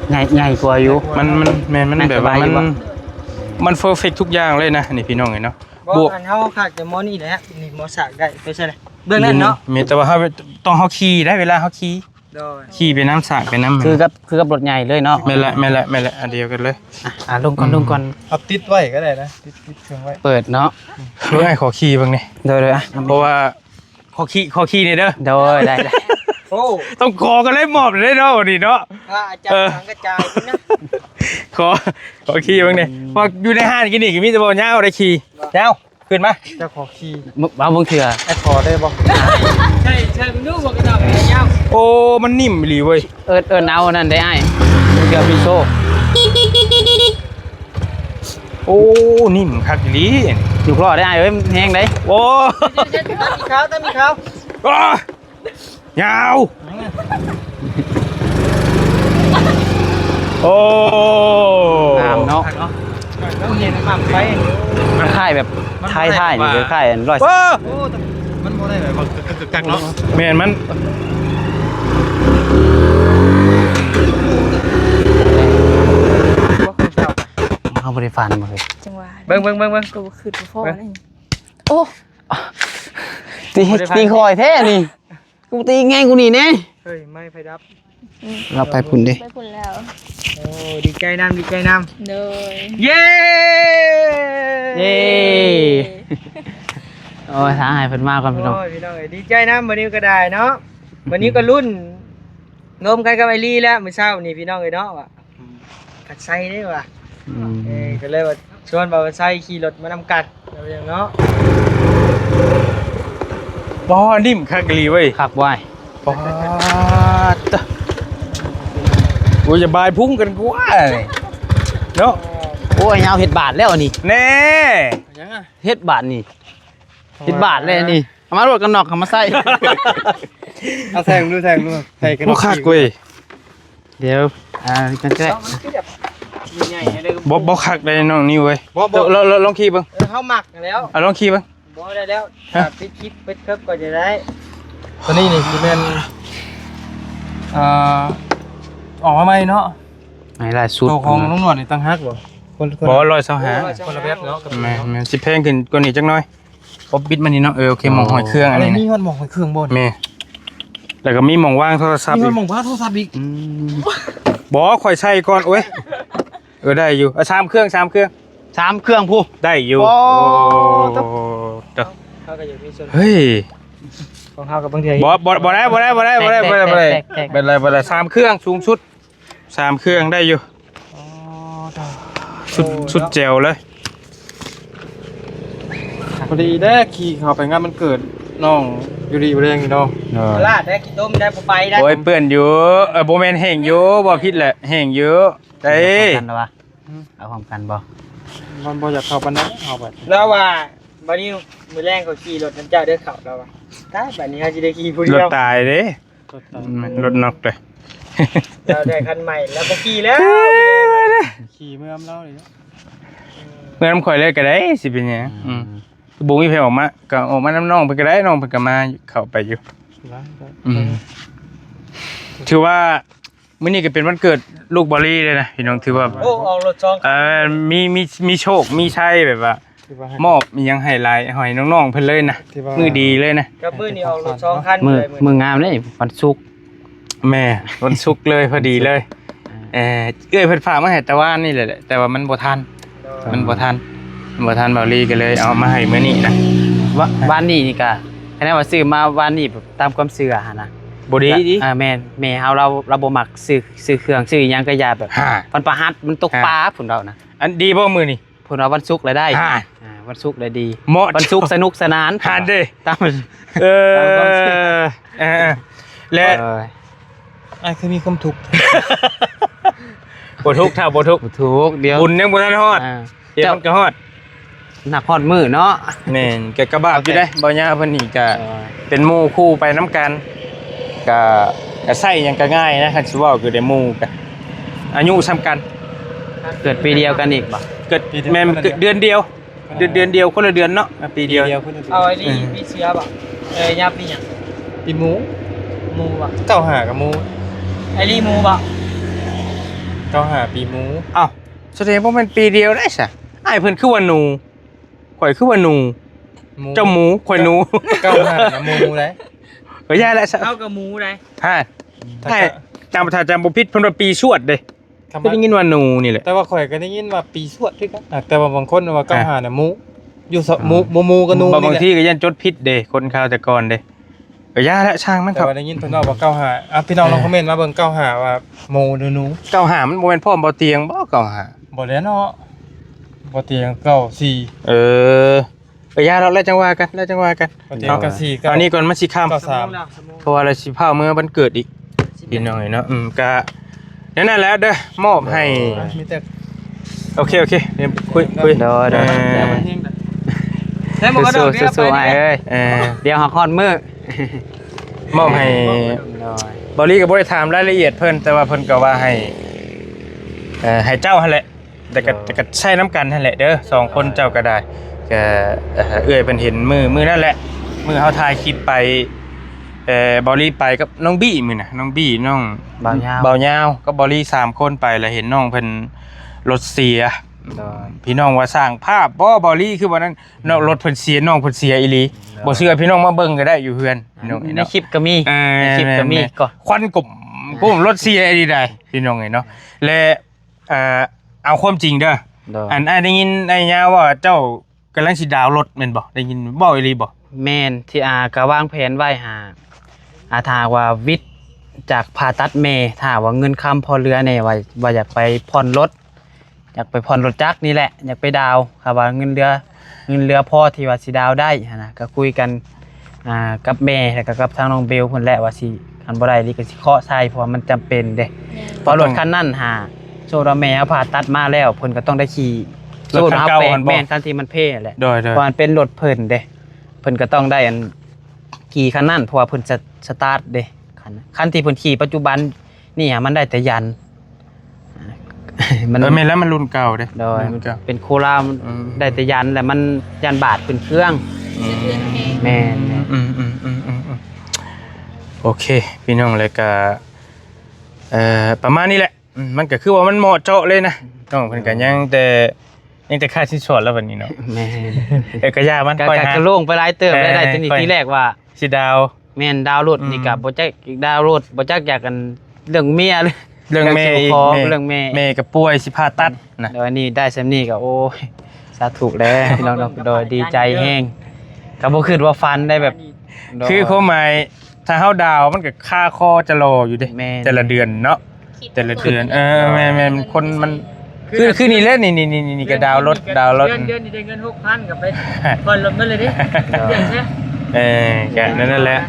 ใหญ่ ใหญ่กว่าอยู่ มัน มัน แม่น มันแบบว่ามัน นั่งสบายอยู่บ่ มันเพอร์เฟกต์ทุกอย่างเลยนะ นี่พี่น้องเอ้ยเนาะ เบาะ บวก อันเฮาคักแต่หมอนี่แหละ นี่หมอสากได้ ไปใช่เลย เบื้องนั้นเนาะ มีแต่ว่าเฮาต้องเฮาขี่ได้ เวลาเฮาขี่ โดย ขี่ไปนำสากไปนำ คือกับ คือกับรถใหญ่เลยเนาะ แม่นแหละ แม่นแหละ แม่นแหละ อันเดียวกันเลย อ่ะ อ่ะ ลงก่อน อืม ลงก่อน เอาติดไว้ก็ได้นะ ติด ติดเครื่องไว้ เปิดเนาะ เบิ่งไอ้ขอขี่เบิ่งนี่ โดย โดย อ่ะ เพราะว่า ขอขี่ ขอขี่นี่เด้อ โดย ได้ ได้ โอ้ ต้องขอกันเลย มอบเลยเนาะ วันนี้เนาะ พระอาจารย์ เออ สังกระจายนะ ขอ ขอขี่เบิ่งนี่ อืม เพราะอยู่ในห้างกินนี่ก็มีแต่บ่ยาวได้ขี่ ยาว ขึ้นมา เจ้าขอขี่ มึง เอามึงเถื่อ ไอ้ขอได้บ่ ใช่ ใช่ มึงดูบ่กระดาษยาว โอ้ มันนิ่มอีหลีเว้ย เอิ้น เอิ้นเอาอันนั้นได้อ้าย มึงเถื่อมีโชค โอ้ นิ่มคักอีหลี ลูกล้อได้อ้ายเอ้ย แฮงได้ โอ้ เดี๋ยวๆๆ ต้องมีเขา ต้องมีเขา อ้า ยาว โอ้ งามเนาะ เห็นหม่ำไป มันคล้ายแบบ มัน ท้ายๆ นี่ คล้ายๆ อันร้อย โอ้ โอ้ มันบ่ได้แบบกึกๆๆๆเนาะ แม่นมัน เฮาบ่ได้ฟันบ่เฮ้ย จังหวะ เบิ่ง เบิ่ง เบิ่ง เบิ่ง กูคือพ่อนี่ โอ้ ตี บ่ได้ฟัน ตีคอยแท้นี่ กูตีแง่งกูนี่แน่ เฮ้ย ไม่ไฟดับ อืม เราไปพุ่นเด้ ไปพุ่นแล้ว โอ้ ดีใจนำ ดีใจนำ โดย เย้ เย้ โอ้ย ทางให้เพิ่นมาก่อนพี่น้อง โอ้ย พี่น้องเอ้ย ดีใจนำ วันนี้ก็ได้เนาะ วันนี้ก็รุ่น ลมกันกับไอ้ลี่แล้วมื้อเช้านี่พี่น้องเอ้ยเนาะ ว่า อืม กัดไส้เด้ว่ะ อืม เอ้ย ก็เลยว่าชวนบ่าวไส้ขี่รถมานำกัน แล้วอย่างเนาะ บ่ นิ่มคักอีหลีเว้ย คักว่าย ป๊าด โอ้ย อย่าบายพุงกันกว่าเนาะ โอ้ย ยาวเฮ็ดบาดแล้วอันนี้ แน่ ยังอะ เฮ็ดบาดนี่ เฮ็ดบาดเลยอันนี้ เอามาโลดกันนอก เอามาใส่ เอาแทงดู แทงดู ใส่กันนอก คักเว้ย เดี๋ยว อ่า กันก็ได้ บ่ บ่คักได้น้องนิวเว้ย บ่ บ่ ลอง ลอง ลองขี่เบิ่ง เออ เฮามักแล้ว อ่ะ ลองขี่เบิ่ง บ่ได้แล้ว ฮะ อ่ะ ปิดคลิป ปิดเคิบก่อนจะได้ ตัวนี้นี่สิแม่น อ่า ออกมาใหม่เนาะ ในล่าสุด ตัวของลุงหนวดนี่ต่างหากบ่ คน คน บ่ ร้อยซาวห้า คนละแบบเนาะ แม่น แม่น สิแพงขึ้นกว่านี้จักหน่อย บ่ ปิดมานี่เนาะ เออ โอเค หม่องห้อยเครื่องอันนี้นะ มีฮอดหม่องห้อยเครื่องบ่ แม่น แล้วก็มีหม่องวางโทรศัพท์ มีฮอดหม่องวางโทรศัพท์อีก อืม บ่ ข่อยใส่ก่อน โอ้ย เออ ได้อยู่ อ่ะ สามเครื่อง สามเครื่อง สามเครื่องพุ้น ได้อยู่ โอ้ โอ้ เด้อ เขาก็อยากมีส่วน เฮ้ย ของเฮากับบางเทื่อ บ่ บ่ บ่ได้ บ่ได้ บ่ได้ บ่ได้ บ่ได้ บ่ได้ แตก แตก แตก บ่ได้ บ่ได้ สามเครื่องสูงสุด สามเครื่องได้อยู่ อ๋อ สุด โอ้ สุดแจ๋วเลย พอดีได้ขี่เข้าไปงานวันเกิดน้องยูริบ่แรงนี่เนาะ เออ ลาดได้ขี้ต้มได้บ่ไปได้ โอ้ย เปื้อนอยู่ เออ บ่แม่นแห้งอยู่ บ่ผิดแหละ แห้งอยู่ เอ้ย เอาพร้อมกันบ่วะ อืม เอาพร้อมกันบ่ มันบ่อยากเข้าปานใด เอาไป แล้วว่า บ่าวนิว มื้อแลงเขาขี่รถนำเจ้าเด้อ เขา ลาวว่า ตาย บัดนี้เฮาสิได้ขี่ผู้เดียว รถตายเด้ รถตาย อืม รถน็อกเลย ลาวได้คันใหม่ ลาวบ่ขี่แล้ว ขี่เมือลาวเลยเนาะ เมือนำข่อยเลยก็ได้ สิเป็นหยัง อืม อืม บ่มีไผออกมา ก็ออกมานำน้องเพิ่นก็ได้ น้องเพิ่นก็มาเข้าไปอยู่ ได้ ได้ อืม ถือว่ามื้อนี้ก็เป็นวันเกิดลูกบ่าวลีเลยนะพี่น้อง ถือว่า โอ้ ออกรถสองคัน เอ่อ มี มี มีโชค มีชัยแบบว่า ถือว่าให้ มอบอิหยังให้หลาย ให้น้องๆเพิ่นเลยนะ ถือว่า มื้อดีเลยนะ กับมื้อนี้ออกรถสองคัน มื้อ เลยมื้อ มื้องามเลย วันศุกร์ แม่ วันศุกร์เลย พอดีเลย อ่า เอ่อ เอื้อยเพิ่นฝากมาให้แต่วานนี่แหละ แต่ว่ามันบ่ทัน โดย มันบ่ทัน มันบ่ทัน บ่าวลีก็เลยเอามาให้มื้อนี้นะ วะ วานนี้นี่ก็ คะแนนว่าซื้อมาวานนี้ตามความเชื่อหั่นนะ บ่ดี อ่า แม่น แม่เฮา ลาว ลาวบ่มักซื้อ ซื้อเครื่อง ซื้ออิหยังก็อย่าแบบ ฮ่า มันประหัด มันตก ฮ่า ปลา พุ้นดอกนะ อันดีบ่มื้อนี้ พุ้นว่าวันศุกร์แล้วได้ ฮ่า อ่า วันศุกร์แล้วดี เหมาะ วันศุกร์สนุกสนาน ฮ่าเด้ ตาม เออ ตามความเชื่อ เออ และ เออ อ้ายคือมีความทุกข์ บ่ทุกข์ ถ้าบ่ทุกข์ บ่ทุกข์ เดี๋ยว บุญยังบ่ทันฮอด อ่า เดี๋ยวมันก็ฮอด นักฮอดมื้อเนาะ แม่น ก็กะบาปอยู่เด้ บ่าวยาวเพิ่นนี่ก็ เออ เป็นหมู่คู่ไปนำกัน ก็ ก็ใช้หยังก็ง่ายนะ คันสิเว้าคือได้หมู่ก็ อายุส่ำกัน เกิดปีเดียวกันอีกบ่ เกิด แม่น เกิดเดือนเดียว เดือน เดือนเดียว คนละเดือนเนาะ ปีเดียว ปีเดียว คนละเดือน เอาไอ้นี่ เออ ปีเสือบ่ เอ้ย ยาปีหยัง ปีหมู หมูบ่ เก้าห้ากับหมู ไอ้นี่หมูบ่ เก้าห้าปีหมู อ้าว แสดงว่ามันปีเดียวได้ซะ อ้ายเพิ่นคือว่าหนู ข่อยคือว่าหนู หมู เจ้าหมู ข่อยหนู เก้าห้านะหมูได้ ก็ย่าแล้วซะ เอากับหมูได้ ฮะ ถ้า ใช่ จำ ถ้าจำบ่ผิดเพิ่นว่าปีชวดเด้ คำว่า ก็ได้ยินว่าหนูนี่แหละ แต่ว่าข่อยก็ได้ยินว่าปีชวดคือกัน อ่ะ แต่ว่าบางคนว่าเก้าห้าน่ะหมู อยู่สะ อ่า หมู หมู หมูกับหนู บาง นี่แหละ บางทีก็ย่านจดผิดเด้ คนข่าวแต่ก่อนเด้ ก็ย่าแล้ว ช่างมัน แต่ ครับ ว่าได้ยินเพิ่นว่าว่าเก้าห้า อ่ะ พี่น้องลอง เออ คอมเมนต์มาเบิ่ง เก้าห้า ว่าหมูหรือหนู เก้าห้า มันบ่แม่นพ่อมบ่เตียงบ่ เก้าห้า บ่แล้วเนาะ บ่เตียง เก้าสี่ เออ ก็ย่าแล้ว แล้วจังว่ากัน แล้วจังว่ากัน บ่เตียง เก้าสี่ เก้า อันนี้ก่อนมันสิค่ำ เก้าสาม เพราะว่าเราสิพาเมื่อวันเกิดอีก พี่น้องเนาะ อืม ก็นั่นแหละเด้อ มอบให้ อ่ะ มีแต่ โอเค โอเค เดี๋ยวคุย คุย โดย โดย เออ สู้ๆ สู้ๆ อ้ายเอ้ย เออ เดี๋ยวหาคอนมื้อ มอบให้ โดย บ่าวลีก็บ่ได้ถามรายละเอียดเพิ่น แต่ว่าเพิ่นก็ว่าให้ เอ่อ ให้เจ้าหั่นแหละ แต่ก็ โดย แต่ก็ใช้นำกันหั่นแหละเด้อ สองคน โดย เจ้าก็ได้ ก็ เอ่อ เอื้อยเพิ่นเห็นมื้อ มื้อนั่นแหละ มื้อเฮาถ่ายคลิปไป เอ่อ บ่าวลีไปกับน้องบี้มื้อน่ะ น้องบี้ น้อง บ่าวยาว บ่าวยาวกับบ่าวลี สามคนไป แล้วเห็นน้องเพิ่นรถเสีย โดย พี่น้องว่าสร้างภาพบ่ บ่าวลี คือว่านั้น เนาะ รถเพิ่นเสีย น้องเพิ่นเสียอีหลี โดย บ่เชื่อพี่น้องมาเบิ่งก็ได้อยู่เฮือน อ่า พี่น้อง ใน เนาะ คลิปก็มี เออ ในคลิปก็มี แม่นๆ ก็ ควันกลุ่ม กลุ่มรถเสียอีหลีได้ พี่น้องเอ้ยเนาะ และ อ่า เอาความจริงเด้อ โดย อันอ้ายได้ยินอ้ายยาวว่าเจ้ากำลังสิดาวน์รถแม่นบ่ ได้ยินเว้าอีหลีบ่ แม่น ที่ อ่า ก็วางแผนไว้หา อ่า ถ้าหากว่าวิทย์จากผ่าตัดแม่ ถ้าหากว่าเงินคำพอเหลือแน่ ว่า ว่าอยากไปผ่อนรถ อยากไปผ่อนรถจักรนี่แหละ อยากไปดาวน์ ถ้าว่าเงินเหลือ เงินเหลือพอที่ว่าสิดาวน์ได้หั้นนะ ก็คุยกัน อ่า กับแม่ แล้วก็กับทางน้องเบลเพิ่นแหละ ว่าสิ คันบ่ได้อีหลีก็สิเคาะใส่ เพราะว่ามันจำเป็นเด้ แม่น เพราะรถคันนั้นหา สมมุติว่าแม่เฮาผ่าตัดมาแล้ว เพิ่นก็ต้องได้ขี่ รถคันเก่า สมมุติเฮาแปลง หั่นบ่ แม่น คันที่มันเพแหละ โดยๆ เพราะมันเป็นรถเพิ่นเด้ เพิ่นก็ต้องได้อัน ขี่คันนั้น เพราะว่าเพิ่นสะ สตาร์ทเด้ คัน คันที่เพิ่นขี่ปัจจุบันนี่หะ มันได้แต่ยัน มัน เออ แม่นแล้ว มันรุ่นเก่าเด้ โดย รุ่นเก่า เป็นโคราช อืม ได้แต่ยัน แล้วมันยันบาดขึ้นเครื่อง อืม แม่น อืม อืม อืม อืม อืม โอเค พี่น้อง แล้วก็ เอ่อ ประมาณนี้แหละ อืม มันก็คือว่ามันเหมาะเจาะเลยนะ น้องเพิ่นก็ยังแต่ ยังแต่ค่าสินสอดแล้วบัดนี้เนาะ แม่น เออ ก็อย่ามัน ก็ ค่อย ก็ หา ก็โล่งไปหลายเติบ เออ ได้ ได้ ทีนี้ ค่อย ทีแรกว่า สิดาวน์ แม่น ดาวน์รถนี่ อืม ก็บ่จักดาวน์รถ บ่จักอยากกันเรื่องเมียเลย เรื่องแม่อีก เรื่องสู่ขอ แม่ เรื่องแม่ แม่ก็ป่วยสิผ่าตัดนะ เดี๋ยวอันนี้ได้ส่ำนี้ก็ โอ้ย สาธุแล้วพี่น้องเนาะ โดยดีใจแฮง ก็บ่คิดว่าฝันได้แบบ คือความหมาย ถ้าเฮาดาวน์มันก็คาคอจะรออยู่เด้ แม่น แต่ละเดือนเนาะ แต่ละเดือน เออ แม่นๆ มันคนมัน คือ คือนี่แหละ นี่ๆๆๆ ก็ดาวน์รถ ดาวน์รถ เดือน เดือนนี้ได้เงินหกพัน ก็ไปผ่อนรถมาเลยเด้ เออ เปลี่ยนซะ เออ ก็นั่นแหละ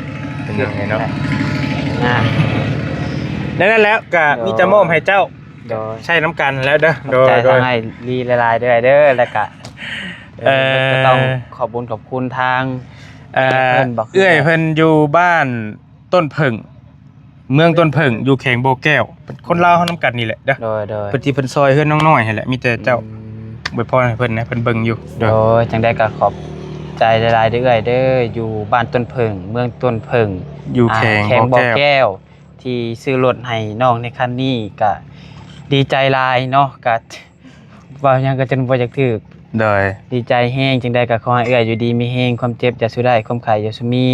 เป็นยังไงเนาะ อ่า นั่นแหละ ก็มีแต่มอบให้เจ้า โดย ใช้นำกันแล้วเด้อ ขอบใจ โดย ทางอ้ายลีหลายๆ เด้อ เด้อ แล้วก็ เอ่อ ก็ต้องขอบบุญขอบคุณทาง เอ่อ เอื้อยเพิ่นบ่ เอื้อยเพิ่นอยู่บ้านต้นเผิ่ง เมืองต้นเผิ่ง อยู่แขวงบ่อแก้ว เป็นคนลาวเฮานำกันนี่แหละเด้อ โดย โดย เพิ่นที่เพิ่นซอยเฮือนน้องน้อยหั่นแหละ มีแต่เจ้า อืม อวยพรให้เพิ่นนะ เพิ่นเบิ่งอยู่ โดย โดย จังใดก็ขอบใจหลายๆเด้อเอื้อยเด้อ อยู่บ้านต้นเผิ่ง เมืองต้นเผิ่ง อยู่ อ่า แขวง แขวงบ่อแก้ว บ่อแก้ว ที่ซื้อรถให้น้องในคันนี้ก็ดีใจหลายเนาะ ก็เว้าหยังก็จนบ่อยากถูก โดย ดีใจแฮง จังใดก็ขอให้เอื้อยอยู่ดีมีแฮง ความเจ็บอย่าสู่ได้ ความไข้อย่าสู่มี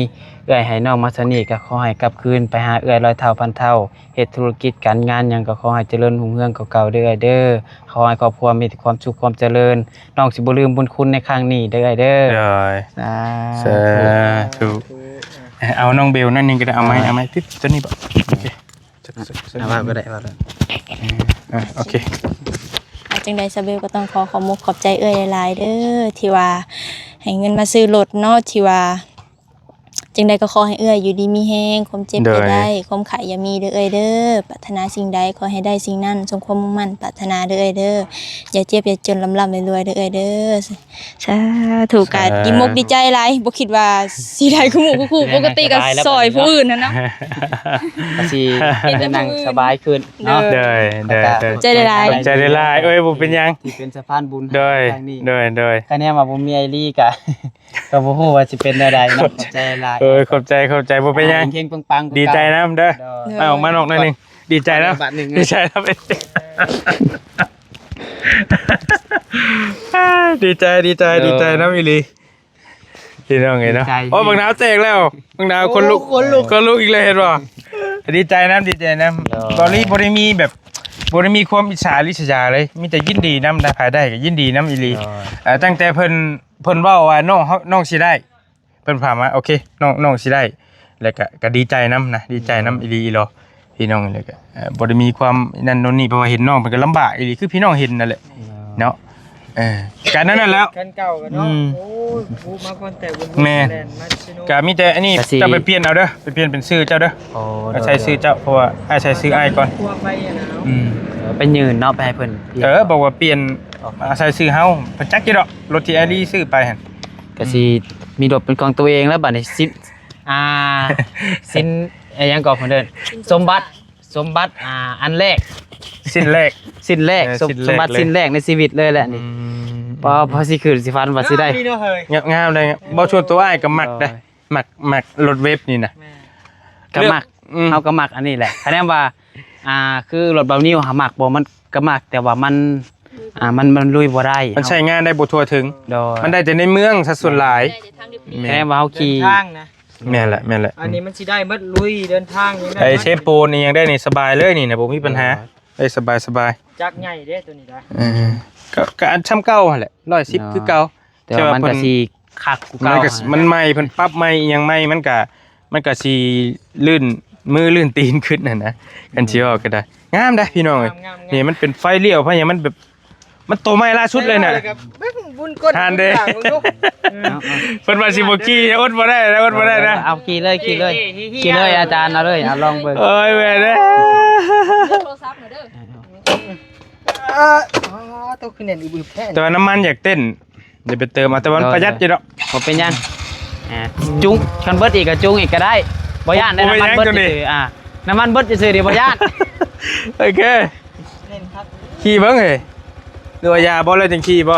เอื้อยให้น้องมาซะนี้ก็ขอให้กลับคืนไปหาเอื้อยร้อยเท่าพันเท่า เฮ็ดธุรกิจการงานหยังก็ขอให้เจริญรุ่งเรืองกว่าเก่าเด้อเอื้อยเด้อ ขอให้ครอบครัวมีแต่ความสุขความเจริญ น้องสิบ่ลืมบุญคุณในครั้งนี้เด้อเอื้อยเด้อ โดย สา สาธุ ธุ เอ้ย เอาน้องเบลนั่นนึงก็ได้ เอาไม้ อ่า เอาไม้ปิ๊บ ตัวนี้บ่ โอเค เอาว่าก็ได้ ว่าก็ได้ อ่ะ โอเค อ่ะ จังใดสาวเบลก็ต้องขอขอบมุกขอบใจเอื้อยหลายๆเด้อ ที่ว่าให้เงินมาซื้อรถเนาะ ที่ว่า จังใดก็ขอให้เอื้อยอยู่ดีมีแฮง ความเจ็บอย่าได้ โดย ความไข้อย่ามีเด้อเอื้อยเด้อ ปรารถนาสิ่งใดขอให้ได้สิ่งนั้น สมความมุ่งมั่นปรารถนาเด้อเอื้อยเด้อ อย่าเจ็บอย่าจน ร่ำๆรวยๆเด้อเอื้อยเด้อ สาธุ สาธุ ก็ดีมกดีใจหลาย บ่คิดว่าสิได้คู่หมู่คู่คู่ ปกติก็ซอยผู้อื่นหั่นเนาะ ก็สิได้นั่งสบายขึ้นเนาะ โดย โดย โดย ขอบใจหลายๆ ขอบใจหลายๆ เอ้ย บ่เป็นหยัง ที่เป็นสะพานบุญ โดย ครั้งนี้ โดย โดย คะแนนว่าบ่มีไอรีก็ ก็บ่ฮู้ว่าสิเป็นแนวใดเนาะ ขอบใจหลาย เอ้ย ขอบใจ ขอบใจ บ่เป็นหยัง เฮงๆปังๆ ดีใจนำเด้อ โดย มาออกมานอกหน่อยหนึ่ง ดีใจนำ บาทหนึ่ง ดีใจนำ ดีใจ ดีใจ เออ ดีใจนำอีหลี พี่น้องเอ้ยเนาะ ดีใจ โอ้ บักหนาวแตกแล้ว บักหนาวขนลุก โอ้ ขนลุก ขนลุกอีกแล้ว เห็นบ่ ดีใจนำ ดีใจนำ เออ บ่ได้ บ่ได้มีแบบ บ่ได้มีความอิจฉาริษยาเลย มีแต่ยินดีนำนะ ใผได้ก็ยินดีนำอีหลี เออ เอ่อ ตั้งแต่เพิ่น เพิ่นเว้าว่าน้องเฮา น้องสิได้ เพิ่นฝากมา โอเค น้อง น้องสิได้ แล้วก็ ก็ดีใจนำนะ ดีใจนำอีหลีอีหลอ พี่น้อง แล้วก็ เอ่อ บ่ได้มีความนั่นโน่นนี่ เพราะว่าเห็นน้องเพิ่นก็ลำบากอีหลี คือพี่น้องเห็นนั่นแหละ เนาะ เออ ก็นั่นนั่นแหล้ว คันเก่ากันเนาะ อืม โอ้ย บูมาก่อนแต่บุญ แม่น แล่นมาซิโน ก็มีแต่อันนี้ ก็สิ เจ้าไปเปลี่ยนเอาเด้อ ไปเปลี่ยนเป็นชื่อเจ้าเด้อ โอ้ เอาใส่ชื่อเจ้า เพราะว่าอ้ายใส่ชื่ออ้ายก่อน ครัวไปอะนะ อืม เออ ไปยื่นเนาะ ไปให้เพิ่นเปลี่ยน เออ บอกว่าเปลี่ยน อ๋อ เอาใส่ชื่อเฮา เพิ่นจักอยู่ดอก รถที่อ้ายลีซื้อไปหั่น ก็สิมีรถเป็นของตัวเองแล้วบัดนี้ สิ อ่า สิน เอ้ย หยังก่อนเพิ่นเอิ้น สินสมบัติ สมบัติ สมบัติ อ่า อันแรก สิ้นแรก สิ้นแรก เออ สม สิ้นแรก สมบัติ เลย สิ้นแรกในชีวิตเลยแหละนี่ อืม พอ พอสิคืนสิฝันว่าสิได้ งามดีเนาะเฮ้ย งาม งามเลย บ่ ส่วนตัวอ้ายก็มักเด้ โดย มัก มักรถเวฟนี่นะ แม่น ก็มัก เลือก อืม เฮาก็มักอันนี้แหละ คะแนนว่า อ่า คือรถเบานิวหามักบ่ มันก็มัก แต่ว่ามัน อ่า มัน มันลุยบ่ได้ มันใช้งานได้บ่ทั่วถึง โดย มันได้แต่ในเมืองซะส่วนหลาย ได้แต่ทางดิบๆ แม่น คะแนนว่าเฮาขี่ เดินทางนะ แม่นแหละ แม่นแหละ อันนี้มันสิได้เบิด ลุยเดินทางยังได้ ไอ้ เบิด เชฟโปนนี่ยังได้นี่สบายเลยนี่นะ บ่มีปัญหา โดย ได้สบายสบาย จักรใหญ่เด้ตัวนี้นะ เออ ก็ ก็อันช่ำเก่าหั่นแหละ ร้อยสิบ เนาะ คือเก่า แต่ว่ามันก็ แต่ว่าเพิ่น สิคักกว่าเก่า มันก็ หั่น มันใหม่ เพิ่นปรับใหม่อิหยังใหม่ มันก็ มันก็สิลื่นมือลื่นตีนขึ้นหั่นนะ คันสิเว้าก็ได้ งามเด้อพี่น้องเอ้ย งามๆๆ นี่มันเป็นไฟเลี้ยว ไฟหยัง มันแบบ มันโตใหม่ล่าสุดเลยน่ะ เบิ่งบุญก้น ทานเด้ บุญหลานมึงดู เอาๆ เพิ่นว่าสิบ่ขี่ อดบ่ได้นะ อดบ่ได้นะ เอาขี่เลย ขี่เลย ขี่เลย อาจารย์ เอาเลย เอาลองเบิ่ง โอ้ย แม่เด้อ โทรศัพท์หน่อยเด้อ เออ อ๋อ ตัวคือแน่นอึบๆแท้ แต่ว่าน้ำมันอยากเต้น เดี๋ยวไปเติมเอา แต่ว่ามัน โดย ประหยัดอยู่ดอก บ่เป็นหยัง อ่า จุง คันเบิดอีกก็จุงอีกก็ได้ บ่ย้านได้ บ่เป็นหยัง น้ำมันเบิด ตัวนี้ ซื่อๆ อ่า น้ำมันเบิดซื่อๆ นี่บ่ย้าน โอเค เล่นครับ ขี่เบิ่งเฮ้ย หรือว่ายาบ่แล้วจังขี่บ่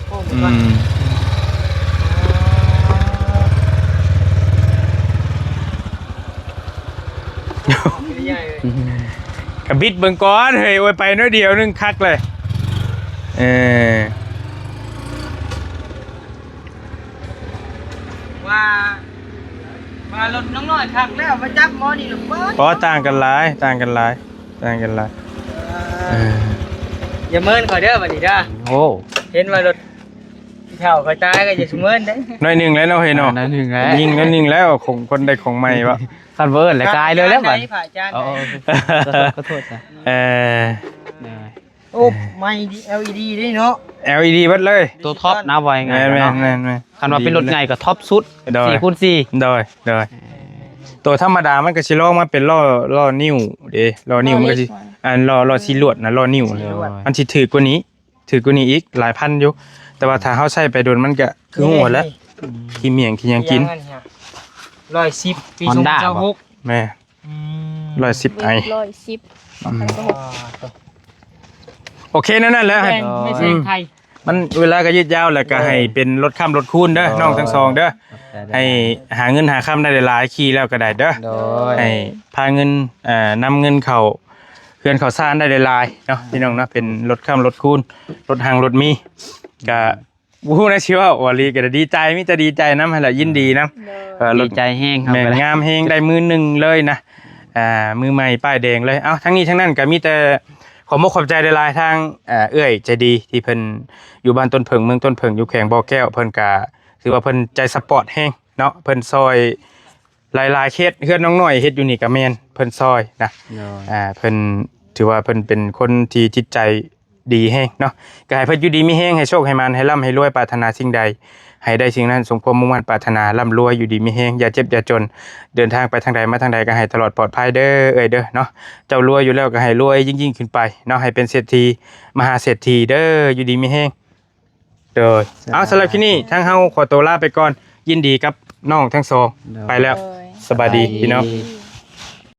โอ้ อืม ใหญ่เลย กะบิดเบิ่งก่อนเฮ้ย โอ้ย ไปน้อยเดียวนึงคักเลย เออ ว่า ว่ารถน้องน้อยคักแล้ว มาจับหมอนี่หรือเปล่า เพราะว่าต่างกันหลาย ต่างกันหลาย ต่างกันหลาย เออ อย่าเมินข่อยเด้อบัดนี้เด้อ โอ้ เห็นว่ารถเฒ่าข่อยตายก็อย่าซุเมินเด้อ น้อยหนึ่งแล้วเนาะเฮ้ยเนาะ อ่า น้อยหนึ่งแล้ว ยิ่งน้อยหนึ่งแล้ว ของคนใดของใหม่วะ คันเวิร์นแหละ กายเลยแล้วบัด พระอาจารย์ อ๋อ ขอโทษ ขอโทษจ้ะ เออ ได้ โอ้ ไม้ดี แอลอีดี เด้เนาะ แอลอีดี เบิดเลย ตัวท็อปนะ ว่าง่ายๆ แม่นๆ เนาะ แม่นๆ คันว่าเป็นรถใหญ่ก็ท็อปสุด โดย สี่คูณสี่ โดย โดย ตัวธรรมดามันก็สิลองมาเป็นล้อ ล้อนิ้วเด้ ล้อนิ้วมันก็สิ ล้อเหล็ก อันล้อ ล้อสี่ลวดนะ ล้อนิ้ว สี่ลวด มันสิถือกว่านี้ ถือกว่านี้อีกหลายพันอยู่ แต่ว่าถ้าเฮาใช้ไปโดนมันก็คือฮู้แหละ ขี้เมี่ยงขี้หยังกิน ร้อยสิบ ปี Honda สองพันสิบหก แม่ อืม ร้อยสิบไอ ร้อยสิบ อืม พันกว่าหก โอเคนั่นนั่นแหละ แม่นไม่ใช่ใคร มันเวลาก็ยืดยาวแล้วก็ให้เป็นลดค่ำลดคูณเด้อ โดย น้องทั้งสองเด้อ ให้หาเงินหาค่ำได้หลายๆ ขี่แล้วก็ได้เด้อ โดย ให้พาเงินเอ่อนำเงินเข้าเฮือนเข้าซานได้หลายๆเนาะพี่น้องเนาะ เป็นลดค่ำลดคูณ ลดหังลดมี ก็บ่ฮู้นะสิว่าว่าลีก็ดีใจ มีแต่ดีใจนำหั่นแหละ ยินดีนำ โดย เอ่อล ดี ด ใจแฮงครับ แม่นงามแฮง ได้มื้อหนึ่งเลยนะ อ่า มือใหม่ป้ายแดงเลย เอ้า ทั้งนี้ทั้งนั้นก็มีแต่ขอมกขอบใจหลายๆทาง เอ่อ เอื้อยใจดีที่เพิ่นอยู่บ้านต้นเผิง เมืองต้นเผิง อยู่แขวงบ่อแก้ว เพิ่นก็ถือว่าเพิ่นใจสปอร์ตแฮงเนาะ เพิ่นซอยหลายๆเคส เฮือนน้องน้อยเฮ็ดอยู่นี่ก็แม่น เพิ่นซอยนะ โดย อ่า เพิ่นถือว่าเพิ่นเป็นคนที่จิตใจดีแฮงเนาะ ก็ให้เพิ่นอยู่ดีมีแฮง ให้โชคให้หมาน ให้ร่ำให้รวย ปรารถนาสิ่งใด ให้ได้สิ่งนั้นสมความมุ่งมั่นปรารถนา ร่ำรวยอยู่ดีมีแฮง อย่าเจ็บอย่าจน เดินทางไปทางใดมาทางใดก็ให้ตลอดปลอดภัยเด้อ เอ้ยเด้อเนาะ เจ้ารวยอยู่แล้วก็ให้รวยยิ่งๆขึ้นไปเนาะ ให้เป็นเศรษฐีมหาเศรษฐีเด้อ อยู่ดีมีแฮง โดย เอา สำหรับคลิปนี้ทางเฮาขอตัวลาไปก่อน ยินดีกับน้องทั้งสอง โดย ไปแล้ว โดย สบายดีพี่น้อง สบายดี